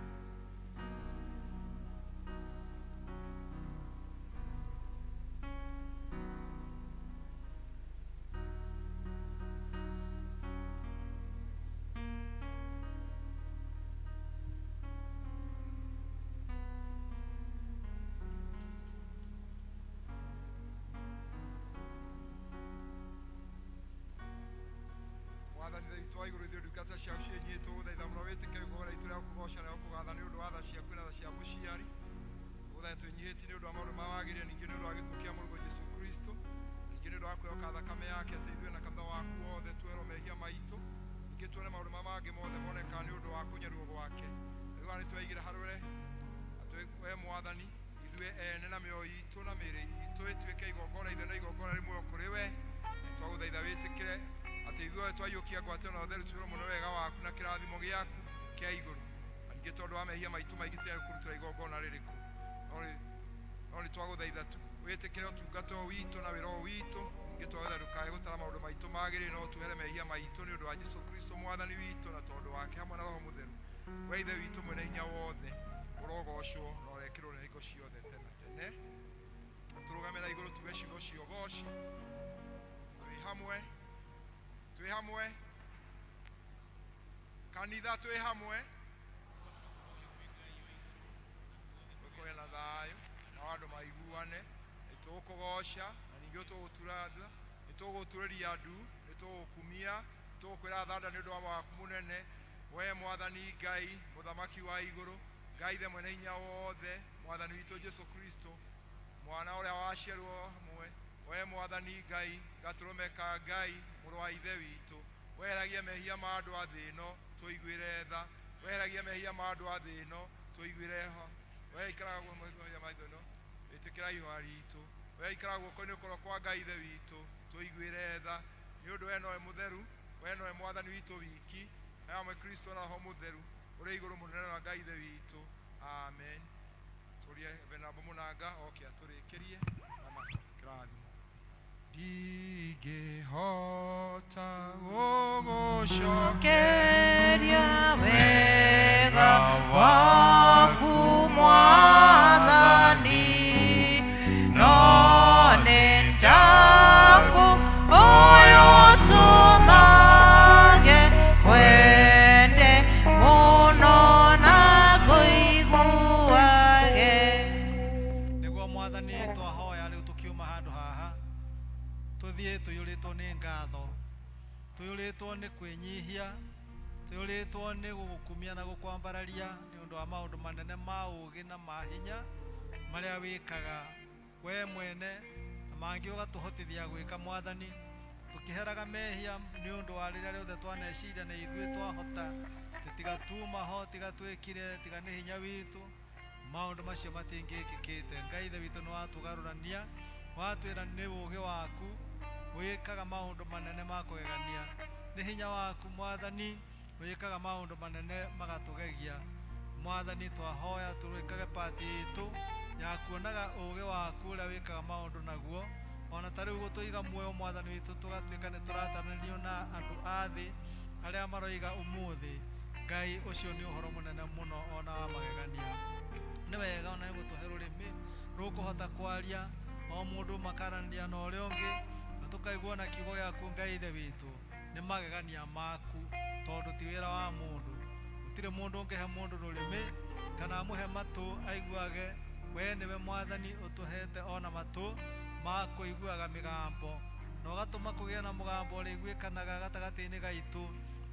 mwathani ithe witũ wa igũrũ ithuĩ ndungata ciaku ciĩnyitũ gũthaitha mũno wĩtĩke igongona ritũ rĩa gũkũgoca na gũkũgatha nĩ ũndũ wa tha ciaku na tha cia mũciari gũthaitha twĩnyihĩtie nĩ ũndũ wa maũndũ marĩa wagĩrĩire ningĩ nĩ ũndũ wa gĩkuũ kĩa mũrũguo Jesũ Kristo ningĩ nĩ ũndũ wa kwĩhoka thakame yake atĩ ithuĩ na kanitha waku wothe tuoherwo mehia maitũ ningĩ tuone maũndũ marĩa mangĩ mothe monekaga nĩ ũndũ wa kũnyarurwo gwake rĩu haha nĩtweigĩra harĩ we atĩ we mwathani ithuĩ ene na mĩoyo itũ na mĩĩrĩ itũ ĩtuĩke igongona ithe na igongona rĩmwe kũrĩ we twagũthaitha wĩtĩkĩre atĩ ithuothe twaiyũkia ngwatĩro na ũtheru tũihũrwo mũno wega waku na kĩrathimo gĩaku kĩa igũrũ. Ningĩ tondũ wa mehia maitũ maingĩ tiga kũrutĩra igongona rĩrĩkũ, no nĩ twagũthaitha tu wĩtĩkĩre ũtungata ũyũ witũ na wĩra ũyũ witũ. Ningĩ twagũthaitha ndũkae gũtara maũndũ maitũ magĩrĩire, no tuhere mehia maitũ nĩ ũndũ wa Jesũ Kristo mwathani witũ, na tondũ wake hamwe na Roho Mũtheru. We Ithe witũ mwene hinya wothe, ũrogocwo na ũrekĩrwo nĩ hingo ciothe tene na tene. Tũrũgame na igũrũ tuge ciugo cia ũgoci twĩ hamwe, twĩ hamwe kanitha, twĩ hamwe kũgĩa na thayũ na andũ maiguane. Nĩ tũgũkũgoca na ningĩ tũgũtura nda, nĩ tũgũturĩria ndu, nĩ tũgũkumia, tũgũkwĩra thanda nĩ ũndũ wa waku mũnene. We mwathani Ngai mũthamaki wa igũrũ, Ngai ithe mwene hinya wothe, mwathani witũ Jesu Kristo, mwana ũrĩa waciarwo hamwe. We mwathani Ngai gatũrũme ka Ngai, mũrũ wa ithe witũ, weheragia mehia ma andũ a thĩ ĩno, tũiguĩre tha. Weheragia mehia ma andũ a thĩ ĩno, tũiguĩre ho. We ikaraga mehia ma thĩ ĩno, ĩtĩkĩra ihoya ritũ. We ikaraga guoko-inĩ kũrĩa kwa Ngai ithe witũ, tũiguĩre tha. Nĩ ũndũ we nowe mũtheru, we nowe mwathani witũ wiki, na hamwe Kristo na Roho Mũtheru, ũrĩ igũrũ mũnene wa Ngai ithe witũ. Amen. Tũrie Venerable Mũnanga oke atũrĩkĩrie na kĩrathimo. Ndingĩhota gũgũcokeria wega waku mwathani, no nĩ ndakũhoya ũtũmage kwende mũno na kũiguage. Nĩguo mwathani, twahoya rĩu tũkiuma handũ haha tũthiĩ tũiyũrĩtwo nĩ ngatho, tũiyũrĩtwo nĩ kwĩnyihia, tũiyũrĩtwo nĩ gũgũkumia na gũkwambararia nĩ ũndũ wa maũndũ manene ma ũũgĩ na ma hinya marĩa wĩkaga we mwene, na mangĩ ũgatũhotithia gwĩka. Mwathani, tũkĩheraga mehia nĩ ũndũ wa rĩrĩa rĩothe twaneciria na ithuĩ twahota, tiga tuma ho, tiga twĩkire, tiga nĩ hinya witũ, maũndũ macio matingĩkĩkĩte. Ngai ithe witũ, nĩ watũgarũrania, watwĩra nĩ ũũgĩ waku wĩkaga maũndũ manene ma kũgegania, nĩ hinya waku mwathani wĩkaga maũndũ manene magatũgegia. Mwathani, twahoya tũrĩkage pati itũ ya kuonaga ũũgĩ waku ũrĩa wĩkaga maũndũ naguo, ona ta rĩu gũtũiga muoyo mwathani witũ, tũgatuĩka nĩ tũratananio na andũ a thĩ arĩa maroiga ũmũthĩ. Ngai, ũcio nĩ ũhoro mũnene mũno ona wa magegania. Nĩ wega ona nĩ gũtũhe rũrĩmĩ rũkũhota kwaria, o mũndũ makaranĩria na ũrĩa ũngĩ, na tũkaigua na kiugo gĩaku. Ngai ithe witũ, nĩ magegania maku, tondũ ti wĩra wa mũndũ. Gũtirĩ mũndũ ũngĩhe mũndũ rũrĩmĩ kana amũhe matũ aiguage. We nĩwe mwathani ũtũhete ona matũ ma kũiguaga mĩgambo, na ũgatũma kũgĩe na mũgambo ũrĩiguĩkanaga gatagatĩ-inĩ gaitũ,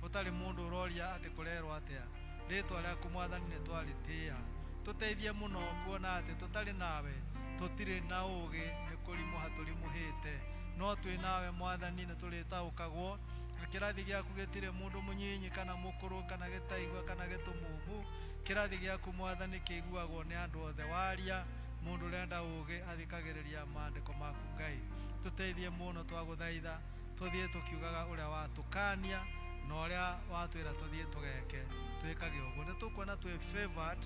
ũtarĩ mũndũ ũroria atĩ kũrerwo atĩa. Rĩtwa rĩaku mwathani nĩ twarĩtĩĩa. Tũteithie mũno kuona atĩ tũtarĩ nawe tũtirĩ na ũũgĩ, nĩ kũrimũha tũrimũhĩte, no twĩ nawe mwathani nĩ tũrĩtaũkagwo. Na kĩrathi gĩaku gĩtirĩ mũndũ mũnyinyi kana mũkũrũ kana gĩtaigua kana gĩtumumu. Kĩrathi gĩaku mwathani kĩiguagwo nĩ andũ othe. Waria, mũndũ ũrenda ũũgĩ athikagĩrĩria maandĩko maku. Ngai, tũteithie mũno, twagũthaitha tũthiĩ tũkiugaga ũrĩa watũkania na ũrĩa watwĩra tũthiĩ tũgeke, twĩkage ũguo. Nĩ tũkuona twĩ favored.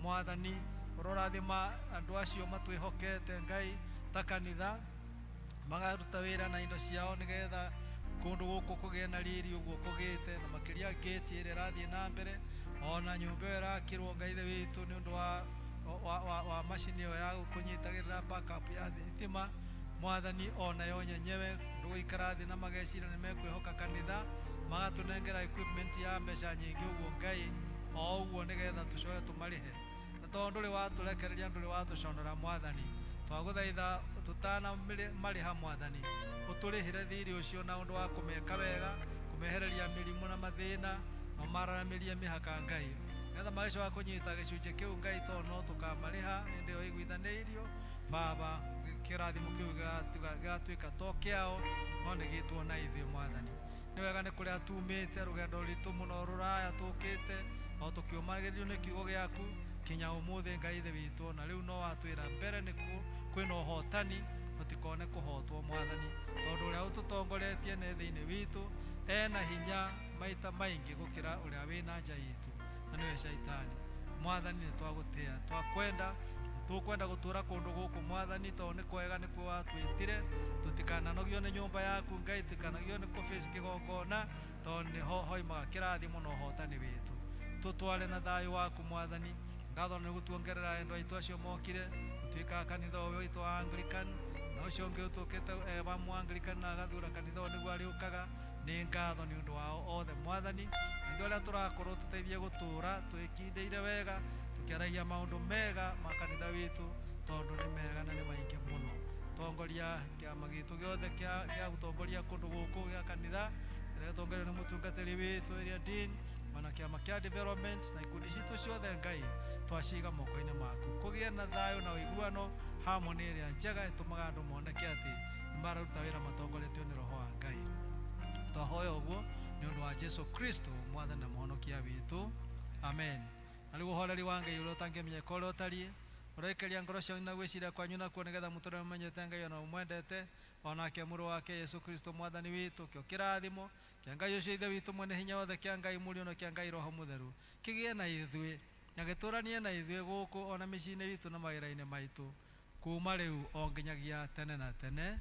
Mwathani, ũrorathima andũ acio matwĩhokete, Ngai, ta kanitha, magaruta wĩra na indo ciao nĩgetha kũndũ gũkũ kũgĩe na riri ũguo kũgĩte, na makĩria ngĩti ĩrĩa ĩrathiĩ na mbere, ona nyũmba ĩyo ĩrakĩrwo. Ngai ithe witũ, nĩ ũndũ wa macini ĩyo ya kũnyitagĩrĩra backup ya thitima, mwathani, onayo nyenyewe ndũgũikara thĩ na mageciria nĩ mekwĩhoka kanitha, magatũnengera equipment ya mbeca nyingĩ ũguo, Ngai, o ũguo nĩgetha tũcoke tũmarĩhe. Na tondũ ndũrĩ watũrekereria, ndũrĩ watũconora, mwathani, twagũthaitha tũtana marĩha, mwathani, ũtũrĩhĩre thirĩ ũcio na ũndũ wa kũmeka wega, kũmehereria mĩrimũ na mathĩna, na ũmaramĩrie mĩhaka, Ngai, nĩgetha magĩcoka kũnyita gĩcunjĩ kĩu, Ngai, tondũ no tũkamarĩha hĩndĩ ĩyo ĩiguithanĩirio. Baba, kĩrathimo kĩu gĩgatuĩka to kĩao, no nĩ gĩtwo na ithuĩ. Mwathani, nĩ wega nĩ kũrĩa tumĩte, rũgendo rwitũ mũno rũraya tũkĩte o tũkĩũmagĩrĩrio nĩ kiugo gĩaku kinya ũmũthĩ. Ngai ithe witũ, na rĩu no watwĩra mbere nĩ kwĩna ũhotani, tũtikone kũhotwo, mwathani, tondũ ũrĩa ũtũtongoretie nĩ thĩinĩ witũ ena hinya maita maingĩ gũkĩra ũrĩa wĩna nja itũ, na nĩwe caitani. Mwathani nĩ twagũtĩa, twakwenda, tũkwenda gũtũra kũndũ gũkũ Mwathani, tondũ nĩ kwega nĩkuo watwĩtire. Tũtikananogio nĩ nyũmba yaku Ngai, tũtikananogio nĩ kũbĩci kĩgongona, tondũ nĩho hoimaga kĩrathimo na ũhotani witũ. Tũtware na thayũ waku Mwathani. Ngatho nĩ gũtuongerera endwa aitũ acio mokire gũtuĩka kanitha ũyũ witũ wa Anglican, na ũcio ũngĩ ũtũkĩte wa mu Anglican na agathura kanitha ũyũ nĩguo arĩũkaga. Nĩ ngatho nĩ ũndũ wao othe Mwathani, na ithuĩ arĩa tũrakorwo tũteithie gũtũra twĩkindĩire wega, tũkĩaragia maũndũ mega ma kanitha witũ, tondũ nĩ mega na nĩ maingĩ mũno. Tongoria kĩama gitũ gĩothe gĩa gũtongoria kũndũ gũkũ gĩa kanitha, kĩrĩa gĩtongorio nĩ mũtungatĩri witũ ĩrĩa dean, ona kĩama kĩa development na ikundi citũ ciothe Ngai twaciga moko-inĩ maku. Kũgĩe na thayũ na ũiguano, harmony ĩrĩa njega ĩtũmaga andũ moneke atĩ nĩ mararuta wĩra matongoretio nĩ Roho wa Ngai. Twahoya ũguo nĩ ũndũ wa Jesu Kristo Mwathani na Mũhonokia witũ, amen. Na rĩu ũhoreri wa Ngai ũrĩa ũtangĩmenyeka ũrĩa ũtariĩ, ũroikaria ngoro cianyu na gwĩciria kwanyu nakuo, nĩgetha mũtũre mũmenyete Ngai ona mũmwendete, onake Mũrũ wake Yesu Kristo Mwathani witũ. Kĩo kĩrathimo kĩa Ngai ũcio Ithe witũ mwene hinya wothe, kĩa Ngai Mũriũ, na kĩa Ngai Roho Mũtheru, kĩgĩe na ithuĩ na gĩtũranie na ithuĩ gũkũ ona mĩciĩ-inĩ itũ na mawĩra-inĩ maitũ, kuma rĩu o nginyagia tene na tene,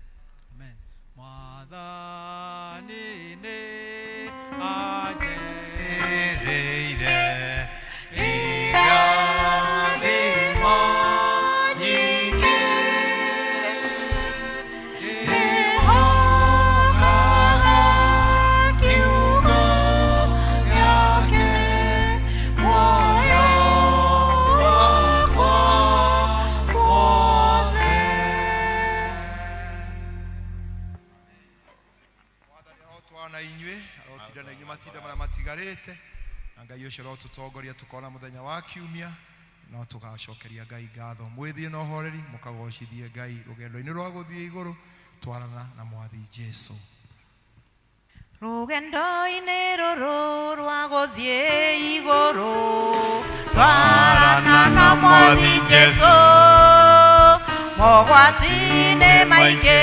amen. Mwathani nĩ anjĩrĩire irathimo nyingĩ, ngĩhokaga kiugo gĩake, muoyo wakwa wothe. Mwathani arotwana na inyuĩ, arotinda na inyuĩ matinda marĩa matigarĩte, na Ngai ũcio arotũtongoria tũkona mũthenya wa kiumia, no tũgacokeria Ngai ngatho. Mwĩthiĩ na ũhoreri, mũkagocithie Ngai rũgendo-inĩ rwa gũthiĩ igũrũ, twarana na Mwathi Jesu. Rũgendo-inĩ rũrũ rwa gũthiĩ igũrũ, twarana na Mwathi Jesu, mogwati-inĩ maingĩ.